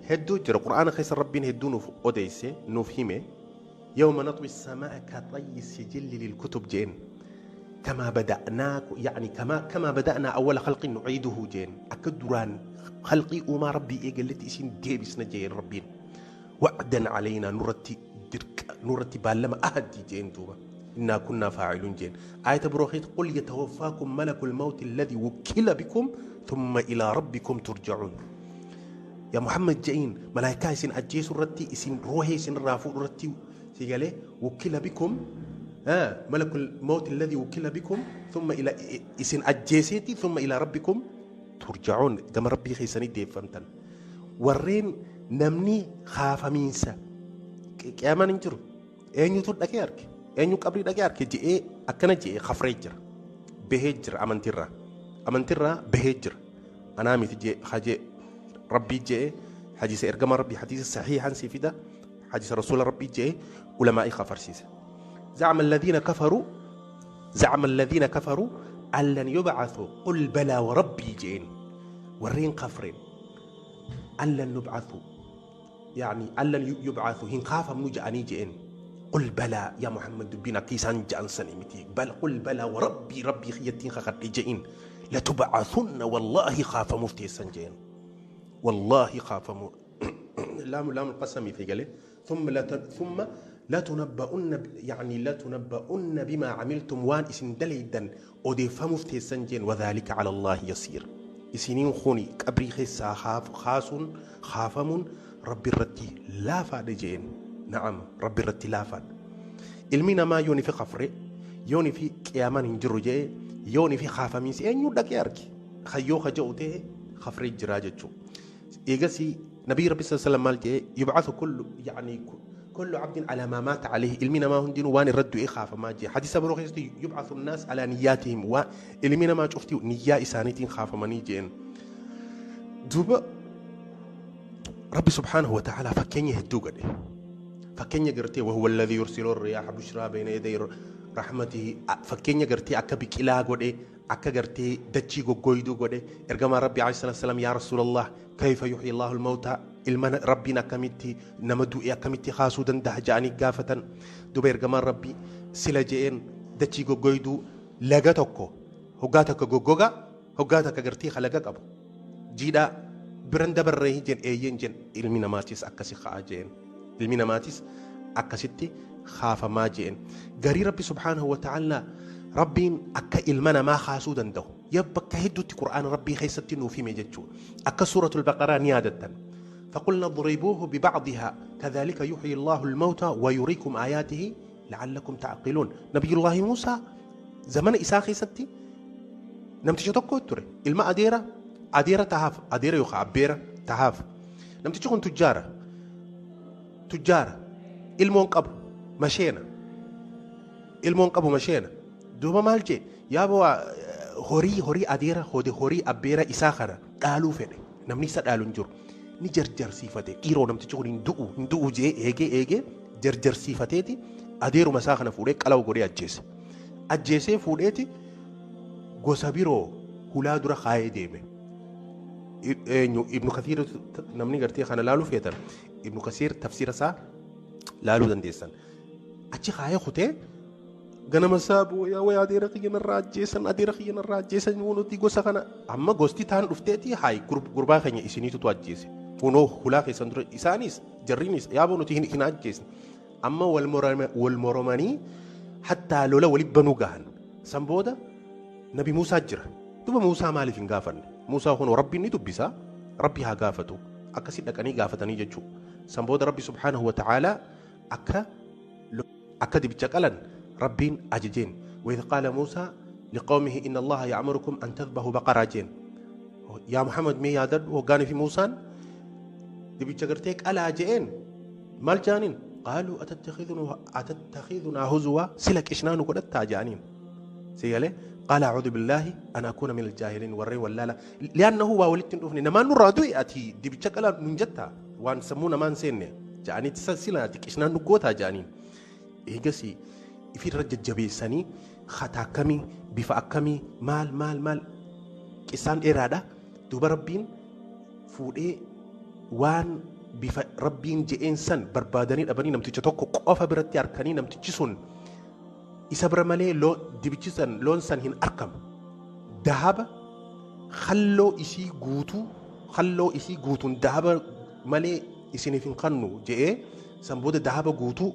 Hedduu jira. Qur'aana keessa Rabbiin hedduu nuuf odeesse, nuuf hime. يوم نطوي السماء كطي السجل للكتب جين، كما بدأناك، يعني كما بدأنا أول خلق نعيده جين، akka duraan خلقي uumaa Rabbii eegalletti isin deebisna jeen Rabbiin. وعدا علينا nurratti dirqa, nurratti baallama ahadii jeen. Duuba إنا كنا فاعلون jeen. آية بروخيت قل يتوفاكم ملك الموت الذي وكل بكم ثم إلى ربكم ترجعون. يا محمد je'iin malaayikaa isin ajjeesuu irratti, isin roohee isin irraa fuudhu irratti سيقالي وكل بكم ملك الموت الذي وكل بكم ثم إلى إسن أجيسيتي ثم إلى ربكم ترجعون كما ربي خيساني ديفمتن ورين نمني خاف مينسا قياما ننجر أين يتر دكي أرك أين يقبري دكي أرك جئ أكنا جئ خفريجر بهجر أمنترا أمنترا بهجر أنا ميت جئ خجئ ربي جئ حديث إرجام ربي حديث صحيح سيفدا حديث رسول ربي جئ علماء خفرسيس زعم الذين كفروا زعم الذين كفروا أن لن يبعثوا قل بلى وربي جئين ورين كفرين أن لن نبعثوا يعني أن لن يبعثوا هن خاف من جاني جئين قل بلى يا محمد بنا كيسان جان سنمتي بل قل بلى وربي ربي خيتين خخت جئين لتبعثن والله خاف مفتي سنجين والله خاف لام لام القسم في قاله ثم لا تنبؤن يعني لا تنبؤن بما عملتم وان اسن دليدا اوديف مفتي سنجين وذلك على الله يسير اسنين خوني قبري خيسا خاف خاص خافم ربي الرتي لا فاد جين نعم ربي الرتي لا فاد المينا ما يوني في خفري يوني في قيامان انجرو جي يوني في خافمين سي انيو دكي اركي خيو خجوته خفري جراجچو ايغسي نبي ربي صلى الله عليه وسلم مال جي يبعث كل يعني كل عبد على ما مات عليه المينا ما هندين وان الرد إيه خاف ما جي حديث أبو رخيص يبعث الناس على نياتهم والمينا ما شفتي نيا إسانتين خاف ما نيجين دوبا ربي سبحانه وتعالى فكين يهدو قده فكين يقرتي وهو الذي يرسل الرياح بشرى بين يدي رحمته فكين يقرتي أكبك إله قده أكا قرتي دتشي قويدو قده إرجما ربي عليه الصلاة والسلام يا رسول الله كيف يحيي الله الموتى ilma rabbiin akkamitti nama du'e akkamitti kaasuu danda'a ja'anii gaafatan duba ergamaan rabbii sila je'een dachii goggoyduu laga tokko hoggaa takka goggoga hoggaa takka gartee halaga qabu jiidhaa biran dabarree jeen eeyyeen jeen ilmi namaatis akkasi ka'aa jeen ilmi namaatis akkasitti kaafamaa jeen garii rabbi subhaanahu wa ta'ala rabbiin akka ilma namaa kaasuu danda'u yaa bakka hedduutti qur'aana rabbii keessatti nuuf hime jechuudha akka suuratul baqaraa ni yaadattan فقلنا اضربوه ببعضها كذلك يحيي الله الموتى ويريكم آياته لعلكم تعقلون. نبي الله موسى زمن إساخي ستي نمتشي توكو تري الماء أديرة أديرة تهاف أديرة يخ عبيرة تهاف نمتشي كون تجارة تجارة المون قبو مشينا المون قبو مشينا دوما مالجي يا بوا هوري هوري أديرة هودي هوري أبيرة إساخنا قالوا فيني نمني سد قالوا نجر ni jarjarsiifate dhiiroo namtichi kun hin du'u jee eegee eegee jarjarsiifateeti adeeruma isaa kana fuudhee qalawu godhee ajjeese. Ajjeesee fuudheeti gosa biroo hulaa dura kaayee deeme. Ibnu Kasiir namni gartee kana laaluu feetan Ibnu Kasiir tafsiira isaa laaluu dandeessan. Achi kaayee kutee ganama isaa booyaa wayaa adeera kiyya narraa ajjeesan adeera kiyya narraa ajjeesan nuti gosa kana amma gosti taan dhufteeti hayi gurbaa keenya isiniitutu ajjeese. Kunoo hulaa keessan dura isaanis jarriinis yaaboo nuti hin ajjeesne amma wal moromanii hattaa lola walitti banuu gahan san booda nabi Muusaa jira duba Muusaa maaliif hin gaafanne Muusaa kunoo rabbiin ni dubbisa rabbi haa gaafatu akkasi dhaqanii gaafatanii jechuu san booda rabbi subhaanahu wa ta'aalaa akka dibicha qalan rabbiin ajajeen وإذ قال موسى لقومه إن الله يأمركم أن تذبحوا بقرة جين يا محمد مي يادد وقاني في موسى dibicha gartee qalaa je'een maal jaaniin qaaluu atattakhiidunaa huzuwaa sila qishnaa nu godhattaa jaaniin sigalee qaala acuudu billaahi an akuuna min aljaahiliin warreen wallaala li'annahu waa walitti hin dhufne namaan nurraa du'e ati dibicha qalaa nun jettaa waan sammuu namaan seenne ja'aniiti sila ati qishnaa nu gootaa jaaniin eegasii ifirra jajjabeessanii hataa akkamii bifa akkamii maal maal maal qisaan dheeraadha duuba rabbiin fuudhee waan bifa rabbiin je'een san barbaadanii dhabanii namticha tokko qofa biratti harkanii namtichi sun isa bira malee dibichi san loon san hin argamu. Dahaba halloo isii guutuu halloo isii guutuun dahaba malee isiniif hin kannu je'ee san booda dahaba guutuu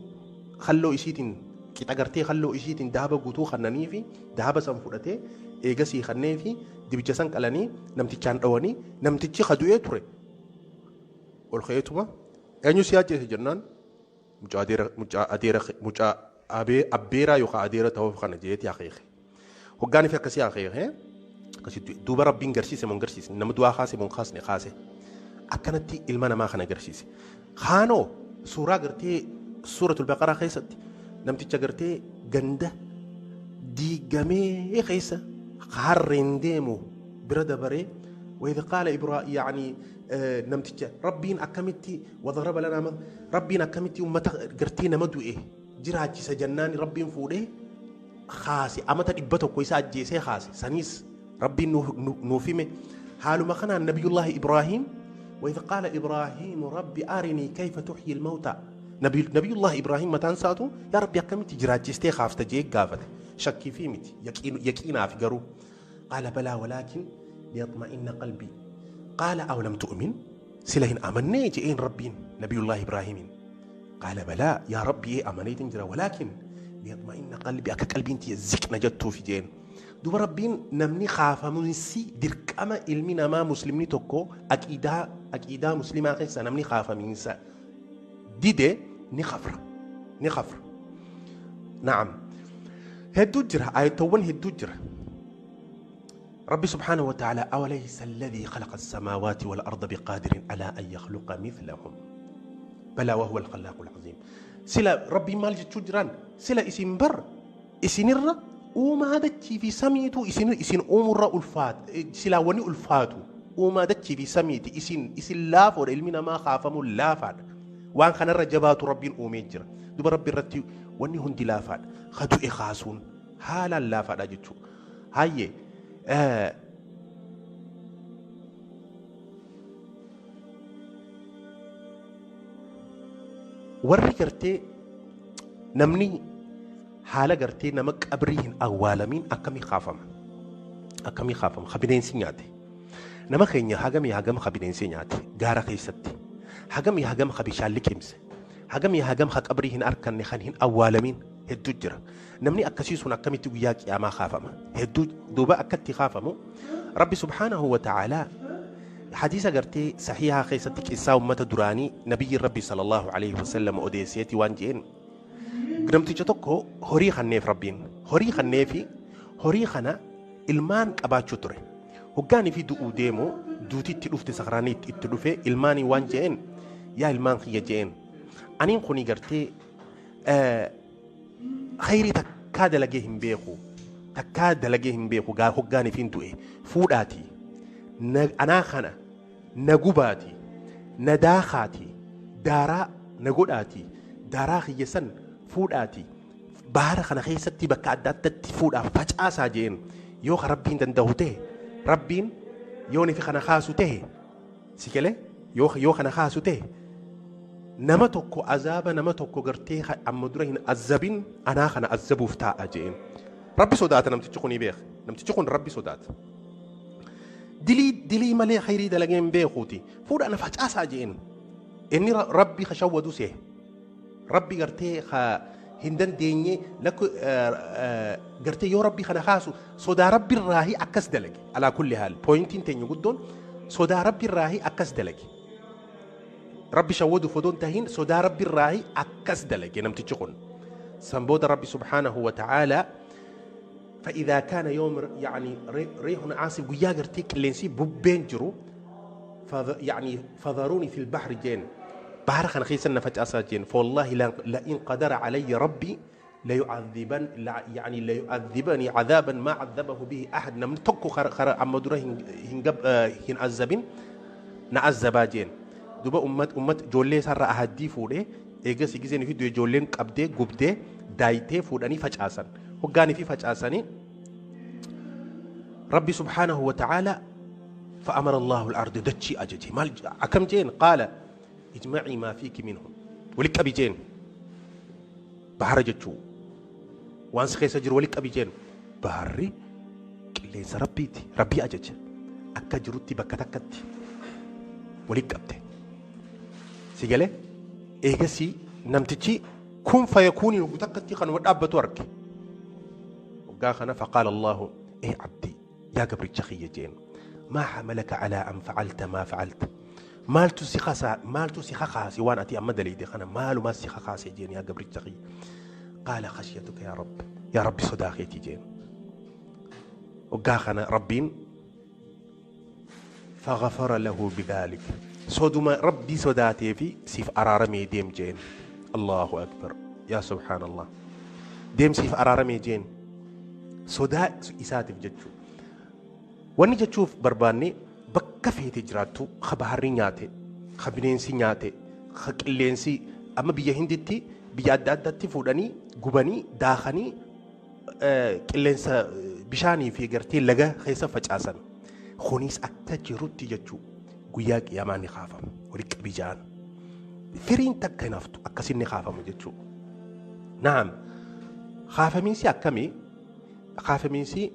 halloo isiitiin qixa gartee halloo isiitiin dahaba guutuu kannanii fi dahaba san fudhatee eegasii kannee fi dibicha san qalanii namtichaan dhawanii namtichi kadu'ee ture. Ol ka'eetuma eenyu si ajjeese jennaan Mucaa adeera mucaa adeera mucaa abbeeraa yookaan adeera ta'uuf kana jeeti akeeke. Hoggaan fi akkasii akeeke akkasitti duuba Rabbiin garsiise moo hin garsiisne, nama du'aa kaase moo hin kaasne? Kaase. Akkanatti ilma namaa kana garsiise. Kaanoo suuraa gartee Suuratul Baqaraa keessatti namticha gartee ganda diigamee keessa harreen deemu bira dabaree وإذ قال إبرا يعني namticha Rabbiin akkamitti وضرب لنا Rabbiin akkamitti ummata gartee nama du'e jiraachisa jennaan Rabbiin fuudhee kaase, amata 100 isa ajjeesee kaase. Saniis Rabbiin nuuf hime. Haaluma kanaan Nabiyullaahi Ibraahiim وإذ قال إبراهيم رب أرني كيف تحيي الموتى. Nabiyullaahi Ibraahiim mataan isaatu yaa Rabbi akkamitti jiraachistee kaafta jee gaafate. Shakkii fi miti, yaqiinaaf garuu. قال بلى ولكن ليطمئن قلبي. قال أولم تؤمن, sila hin amannee je'een Rabbiin Nabiyullaahi Ibraahimiin. قال بلى yaa Rabbi, ee amaneetin jira, ولكن ليطمئن قلبي, akka qalbiin tiyya ziqna jettuufi jeen. Duba Rabbiin namni kaafamuunsi dirqama. Ilmi namaa muslimni tokko aqiidaa muslimaa keessa namni kaafamiinsa dide ni kafra, ni kafra. نعم, hedduu jira, ayatowwan hedduu jira. ربي سبحانه وتعالى أوليس الذي خلق السماوات والأرض بقادر على أن يخلق مثلهم بلى وهو الخلاق العظيم. Sila Rabbi maal jechuu jiraan? Sila isin bar isinirra uumaa dachii fi samiitu isin uumurra ulfaat, silaa wani ulfaatu uumaa dachii fi samiiti. Isin laafoodha. Ilmi namaa kaafamu laafaadha. Waan kanarra jabaatu Rabbiin uumee jira. Duba Rabbi irratti wanni hundi laafaadha. Ka du'e kaasuun haalaan laafaadha jechuudha. Hayyee, warri gartee namni haala gartee nama qabrii hin awwaalamiin akkamii kaafama? Akkamii kaafama? Ka bineensi nyaate. Nama keenya hagamii hagam ka bineensi nyaate gaara keessatti, hagamii hagam ka bishaan liqimse, hagamii hagam ka qabrii hin arkanne, kan hin awwaalamiin hedduu jira. Namni akkasii sun akkamitti guyyaa qiyaamaa kaafama? Hedduu. Duuba akkatti kaafamu Rabbi سبحانه وتعالى hadiisa gartee sahihaa keessatti qissaa ummata duraanii nabiyyi Rabbi صلى الله عليه وسلم odeesseeti waan je'een. Namticha tokko horii kanneef Rabbiin, horii kanneefi horii kana ilmaan qabaachuu ture. Hoggaanii fi du'uu deemu, duuti itti dhufte, sakraanii itti dhufe. Ilmaanii waan je'een, yaa ilmaan kiyya je'een, aniin kuni gartee khayrii takkaa dalagee hin beeku, takkaa dalagee hin beeku. Gaa hoggaanii fi du'e fuudhaati anaa kana na gubaati, na daakaati, daaraa na godhaati, daaraa kiyya san fuudhaati baara kana keessatti bakka adda addatti fuudhaaf facaasaa jeen. Yoo ka Rabbiin danda'u ta'e, Rabbiin yoo nifi kana kaasu ta'e, si galee, yoo kana kaasu ta'e, nama tokko azaaba nama tokko gartee amma dura hin azabin anaa kana azabuuf taa'a jeen. Rabbi sodaata namtichi kun, beeka. Namtichi kun Rabbi sodaata. Dilii dilii malee khayrii dalagee hin beekuuti fuudha na facaasaa jeen. Inni Rabbi kashawwadu see Rabbi gartee ka hin dandeenye lakku gartee yoo Rabbi kana kaasu sodaa Rabbi irraahi akkas dalage. على كل حال, pointiin teenya guddoon sodaa Rabbi irraahi akkas dalage. Rabbi shawwadu fodoon tahin, sodaa Rabbi irraahi akkas dalage namtichi kun. San booda Rabbi سبحانه وتعالى فإذا كان يوم يعني ريح عاصف, guyyaa gartee qilleensi bubbeen jiru, يعني فذروني في البحر jeen, bahara kana keessa na facaasaa jeen. فوالله لئن قدر علي ربي ليعذبن يعني ليعذبني عذابا ما عذبه به أحد, namni tokko kara amma dura hin azabin na azabaa jeen. Duba ummat ijoollee isaarraa ahaddii fuudhee eegas giseen fi ijoolleen qabdee gubdee daayitee fuudhanii facaasan. Hoggaanii fi facaasanii Rabbi سبحانه وتعالى فأمر الله الأرض, dachii ajaje. Maal akkam jeen? قال اجمعي ما فيك منهم, walitti qabi jeen. Bahara jechuu waan si keessa jiru walitti qabi jeen. Baharri qilleensa Rabbiiti. Rabbii ajaja, akka jirutti bakka takkatti walitti qabde. Si galee? Eegasii namtichi kun فيكون yogguu takkatti kanuma dhaabbatu arge. Waggaa kana فقال الله ee عبدي, yaa gabricha kiyya jeen, ما حملك على أن فعلت ما فعلت? Maaltu si kasaa, maaltu si kakaase waan ati amma daleeyde kana maalumaa si kakaase jeen yaa gabricha kiyya. Qaala khashyatuka yaa Rabbi. Yaa Rabbi sodaa keetii jeen. Waggaa kana Rabbiin faghafara lahu bidhaalik. Soduma Rabbii sodaatee fi siif araaramee deem jeen. Allahu akbar. Yaa subhaanallah. Deem siif araaramee jeen. Sodaa isaatiif jechuu. Wanni jechuuf barbaanne bakka feete jiraattu ka baharri nyaate, ka bineensi nyaate, ka qilleensi amma biyya Hinditti biyya adda addaatti fuudhanii gubanii daakanii qilleensa bishaanii fi gartee laga keessa facaasan. Kunis akka jirutti jechuu guyyaa qiyaamaa ni kaafama. Walitti qabii ja'an. Firiin takka hin haftu akkasin ni kaafama jechuu. Naam. Kaafamiinsi akkamii? Kaafamiinsi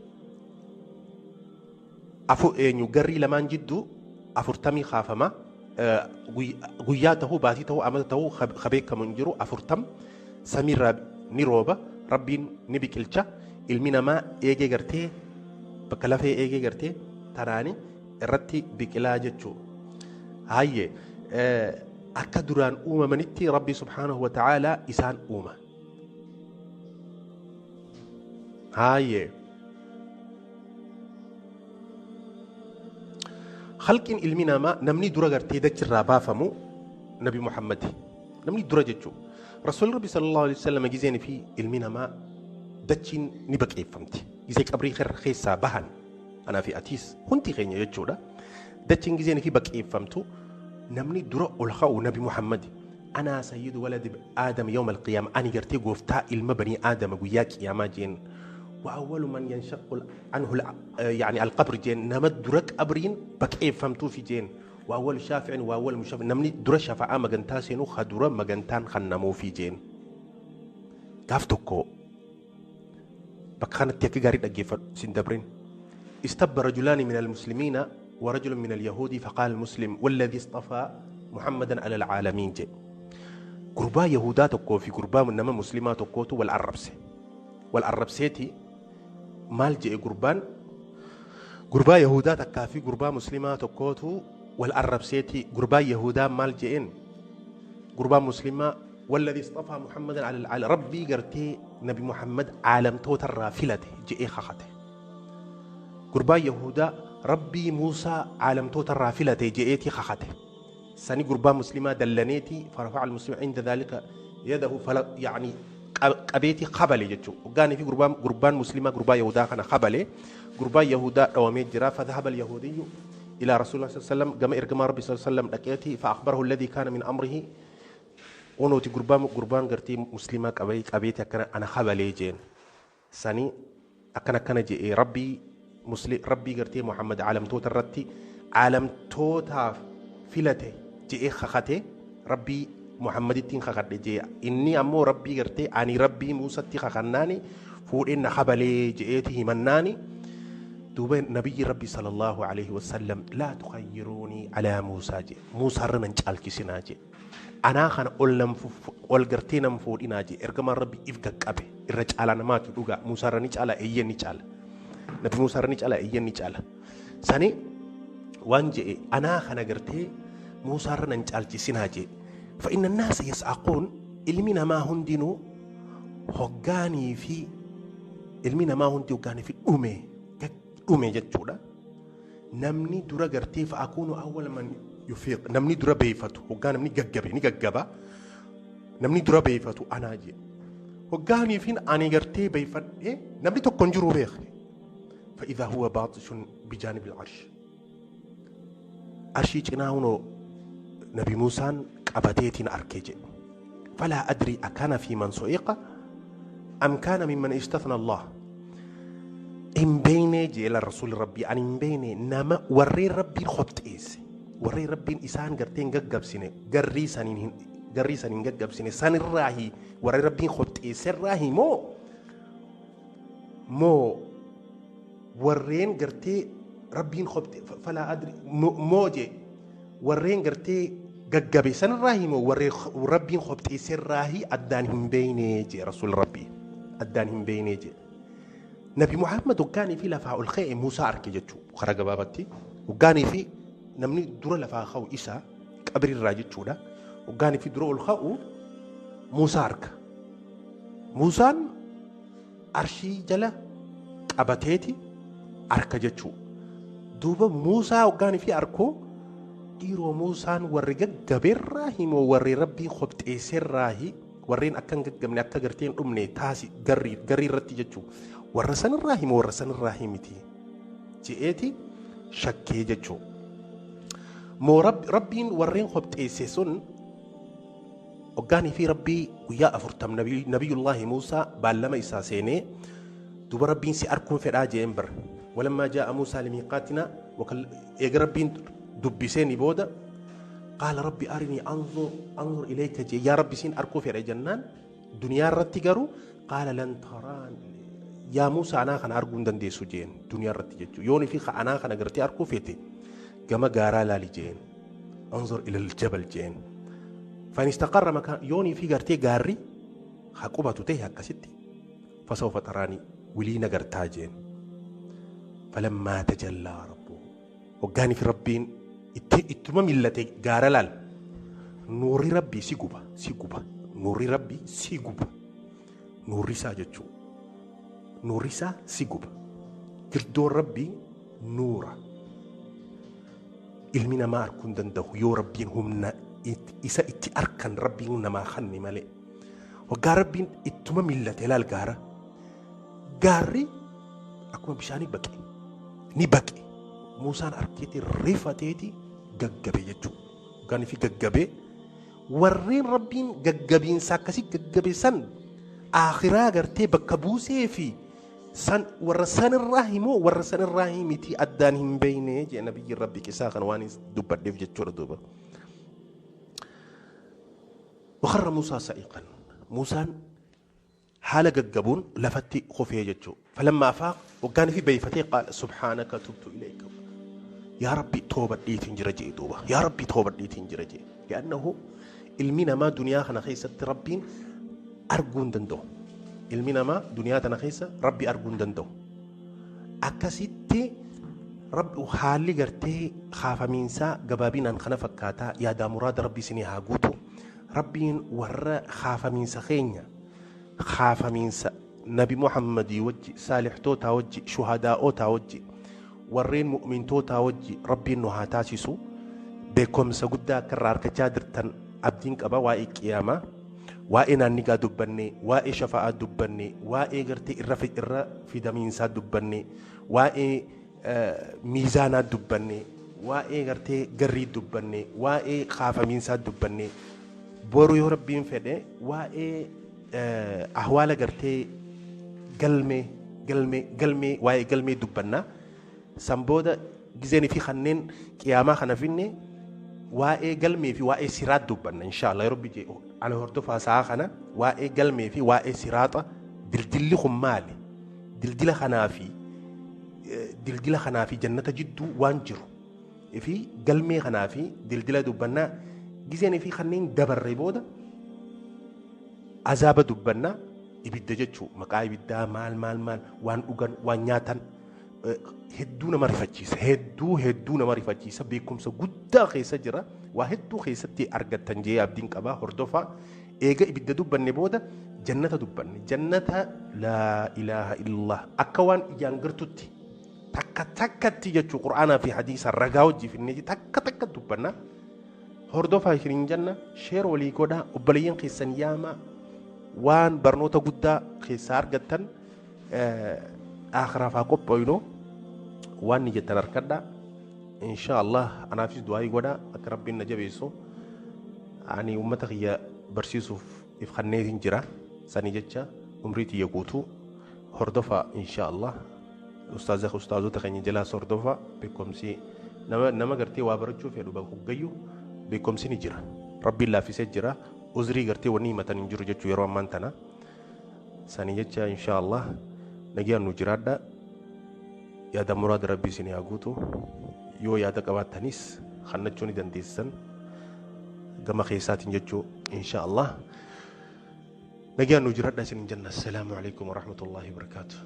afu eenyu garrii lamaan jidduu 40 kaafama. Guyyaa tahuu baatii tahuu amata tahuu ka beekamu hin jiru 40 samiirraa ni rooba rabbiin ni biqilcha ilmi namaa eegee gartee bakka lafee eegee gartee tanaani irratti biqilaa jechuu. Hayyee akka duraan uumamanitti rabbi subhaanahu wa ta'aalaa isaan uuma. Hayyee. Khalqiin ilmi namaa namni dura gartee dachirraa baafamu Nabi Muhammad. Namni dura jechuu. Rasuulli Rabbi sallallahu alaihi wasallam gizeen fi ilmi namaa dachiin ni baqeeffamti. Gizee qabrii keessaa bahan anaa fi atiis hundi keenya jechuudha. Dachiin gizeen fi baqeeffamtu namni dura ol ka'u Nabi Muhammad. Anaa sayyidu waladi Aadam yawma alqiyaama ani gartee gooftaa ilma banii Aadama guyyaa qiyaamaa jeen. وأول من ينشق عنه يعني القبر جين نمد درك قبرين بكيف فهمتو في جين وأول شافع وأول مشافع نمني در شفاعة مجنتا سينو خدورة مجنتان خنمو في جين كافتكو بكخانة تيكي غاري دقيفة سندبرين استب رجلان من المسلمين ورجل من اليهود فقال المسلم والذي اصطفى محمدا على العالمين جي قربا يهودا تكو في قربا من نما مسلمات تكوتو والعربسي والعربسيتي maal jedhe gurbaan gurbaa Yahudaa takkaa fi gurbaa Muslimaa tokkootu wal arrabseeti. Gurbaa Yahudaa maal jedheen gurbaa Muslimaa walladhi istafaa Muhammadan ala al rabbii gartee Nabi Muhammad caalamtootarraa filate jedhee kakate. Gurbaa Yahudaa rabbii Muusaa caalamtootarraa filate jedheeti kakate. Sani gurbaa Muslimaa dallaneeti farafa'a al-muslimu inda dhalika yadahu fala yani qabeetii qabale jechuudha. Hoggaanii fi gurbaan Muslimaa gurbaa Yahudaa kana qabale gurbaa Yahudaa dhawamee jira. Fadhahaba al-Yahudiyyu ila Rasuulillah sallallahu alaihi wasallam gama ergamaa Rabbi sallallahu alaihi wasallam dhaqeeti fa akhbarahu alladhi kana min amrihi onooti gurbaan gartee Muslimaa qabeeti akkana ana qabalee jeen. Sani akkana akkana je'ee rabbii gartee Muhammad caalamtoota irratti caalamtootaaf filate je'ee kakate rabbii Muhammadittiin kakadhe jee inni ammoo rabbii gartee ani rabbii Muusatti kakannaani fuudheen na kabalee je'eeti himannaani duuba nabiyyi rabbi sallallahu alaihi wasallam laa tukayyiruunii alaa Muusaa jee Muusaarra nan caalchisinaa jee anaa kana ol gartee nan fuudhinaa jee ergamaan rabbi if qaqqabe irra caalaa namaatu dhugaa Muusaarra ni caala eeyyen ni caala nabi Muusaarra ni caala eeyyen ni caala sani waan je'e anaa kana gartee Muusaarra nan caalchisinaa jee فإن الناس يسعقون إلمنا ما هندنو هجاني في إلمنا ما هندي هجاني في أمي جتشودا نمني درا قرتي فأكون أول من يفيق نمني درا بيفتو هجان نمني ججبي نججبا نمني درا بيفتو أنا جي هجاني فين أنا قرتي بيفت إيه نمني تكونجرو بيخ فإذا هو باطش بجانب العرش عرشي جناهونو نبي موسى قبتيتين أركيجي فلا أدري أكان في من سئق أم كان ممن استثنى الله إن بيني جيل الرسول ربي أن إن بيني نما وري ربي خط إيس وري ربي إسان قرتين ققب سنة قري سنين ققب سنة سن الراهي وري ربي خط إيس الراهي مو ورين قرتي ربي خط فلا أدري موجي ورين قرتي gaggabe sanarraa himoo warri rabbiin qopheesserraahi addaan hin beeynee jee rasuul rabbii addaan hin beeynee jee. Nabi Muhammad hoggaanii fi lafaa ol ka'e Muusaa arge jechuu karaa gabaabatti hoggaanii fi namni dura lafaa ka'u isaa Qabri irraa jechuudha. Hoggaanii fi dura ol ka'u Muusaa arga. Muusaan arshii jala qabateeti arka jechuu. Duuba Muusaa hoggaanii fi arkoo dhiiroo Muusaan warri gaggabeerraa himoo warri Rabbii qopheesserraahi warreen akka hin gaggabne akka gartee hin dhumne taasi garrii garrii irratti jechuu. Warra sanirraa himoo warra sanirraa himiti je'eeti shakkee jechuu. Moo Rabbiin warreen qopheesse sun hoggaanii fi Rabbii guyyaa 40 Nabiyyullaahi Muusaa baallama isaa seenee duuba Rabbiin si arkuun fedhaa jeen bar. Walammaa jaa'a Muusaa limiiqaatinaa eega Rabbiin dubbiseeni booda qaala Rabbi arinii anzur ilayka jee yaa Rabbi siin arkuu fedha jennaan duniyaa irratti garuu qaala lan taraan yaa Muusaa anaa kana arguu hin dandeessu jeen duniyaa irratti jechuudha. Yoon fi anaa kana gartee arkuu feete gama gaaraa laali jeen anzur ilal jabal jeen. فإن استقر مكان يوني في غرتي غاري حقوبة تيه أكستي فسوف تراني ولي نغرتا جين. فلما تجلى ربه وقاني في ربين اتما ملتي غارلال نوري ربي سيغوبا سيغوبا نوري ربي سيغوبا نوري ساجتشو نوري سا سيغوبا كردو ربي نورا ilmi namaa arguu hin danda'u yoo Rabbiin humna isa itti arkan Rabbiin namaa kanne malee. Waggaa Rabbiin ittuma millate laal gaara. Gaarri akkuma bishaanii baqe ni baqe. Muusaan arkeeti rifateeti gaggabe jechuudha. Waggaan fi gaggabee warreen Rabbiin gaggabiinsa akkasii gaggabe san akhiraa gartee bakka buusee fi san warra sanirraa himoo warra sanirraa himiti addaan hin beeyne jee nabiyyi Rabbi qisaa kan waan dubbadheef jechuudha duuba. وخر موسى سائقا موسى حال قبون لفتي خفيه جتشو فلما أفاق وكان في بيفتي قال سبحانك تبت إليك يا ربي توبة ديتين جرجي توبة يا ربي توبة ديتين جرجي لأنه المينا ما دنيا خنا خيسة ربين أرجون دندو المينا ما دنيا تنا خيسة ربي أرجون دندو أكاسيتي رب حالي قرتي خاف من سا قبابين أن خنا فكاتا يا دا مراد ربي سني هاجوتو ربين ور خاف من سخينيا خاف من نبي محمد يوجي صالح توتا وجي شهداء توجي ورين مؤمن توتا وجي ربي إنه هاتاسسو بكم سجدا كرار كجادر تن أبدين كبا وائي قيامة وائي نانيغا دبني وائي شفاعة دبني وائي غرتي إرى في دمين سا دبني وائي ميزانا دبني وائي غرتي غري دبني وائي خاف من سا دبني boru yoo Rabbiin fedhe waa'ee ahwaala gartee galmee galmee galmee waa'ee galmee dubbannaa san booda gizeen fi kanneen qiyaamaa kana finne waa'ee galmee fi waa'ee siraat dubbanna inshaallah yoo Rabbi jee ana hordofaa sa'a kana waa'ee galmee fi waa'ee siraaxa dildilli kun maali dildila kanaa fi jannata jidduu waan jiru fi galmee kanaa fi dildila dubbannaa gizeen fi kanneen dabarre booda azaaba dubbannaa ibidda jechuu maqaa ibiddaa maal maal maal waan dhugan waan nyaatan hedduu nama rifachiisa hedduu nama rifachiisa beekumsa guddaa keessa jira waa hedduu keessatti argattan jee abdiin qabaa hordofaa eega ibidda dubbanne booda jannata dubbanne jannata laa ilaaha illallah akka waan ijaan gartutti takka takkatti jechuu qur'aanaa fi hadiisa ragaa wajjii finnee takka takka dubbannaa hordofaa isiniin jenna sheer walii godhaa obboleeyyan keessan yaamaa waan barnoota guddaa keessaa argattan akhiraaf haa qophoofnu waan ni jettan harkadhaa insha Allah anaafis du'aa godhaa akka Rabbiin na jabeessu ani uummata kiyya barsiisuuf if kanneetiin jira sanii jecha umrii tiyya guutuu hordofaa insha Allah ustaazota keenya jalaas hordofaa beekumsi nama gartee waa barachuu fedhu bakka hoggayyuu beekumsi ni jira Rabbiin laaffisee jira uzrii gartee wanni himatan hin jiru jechuu yeroo ammaan tana sanii jecha insha Allah nagaan nu jiraadha yaada muraada Rabbii isin haa guutu yoo yaada qabaattanis kannachuu ni dandeessan gama keessaatiin jechuu insha Allah nagaan nu jiraadha isin jenna assalaamu alaikum warahmatullaahi wabarakaatuh.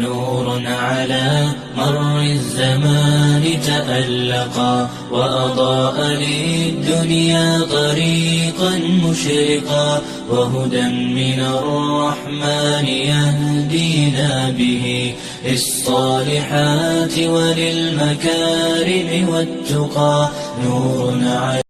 نور نور على مر الزمان تألقا وأضاء للدنيا طريقا مشرقا وهدى من الرحمن يهدينا به للصالحات وللمكارم والتقى نور على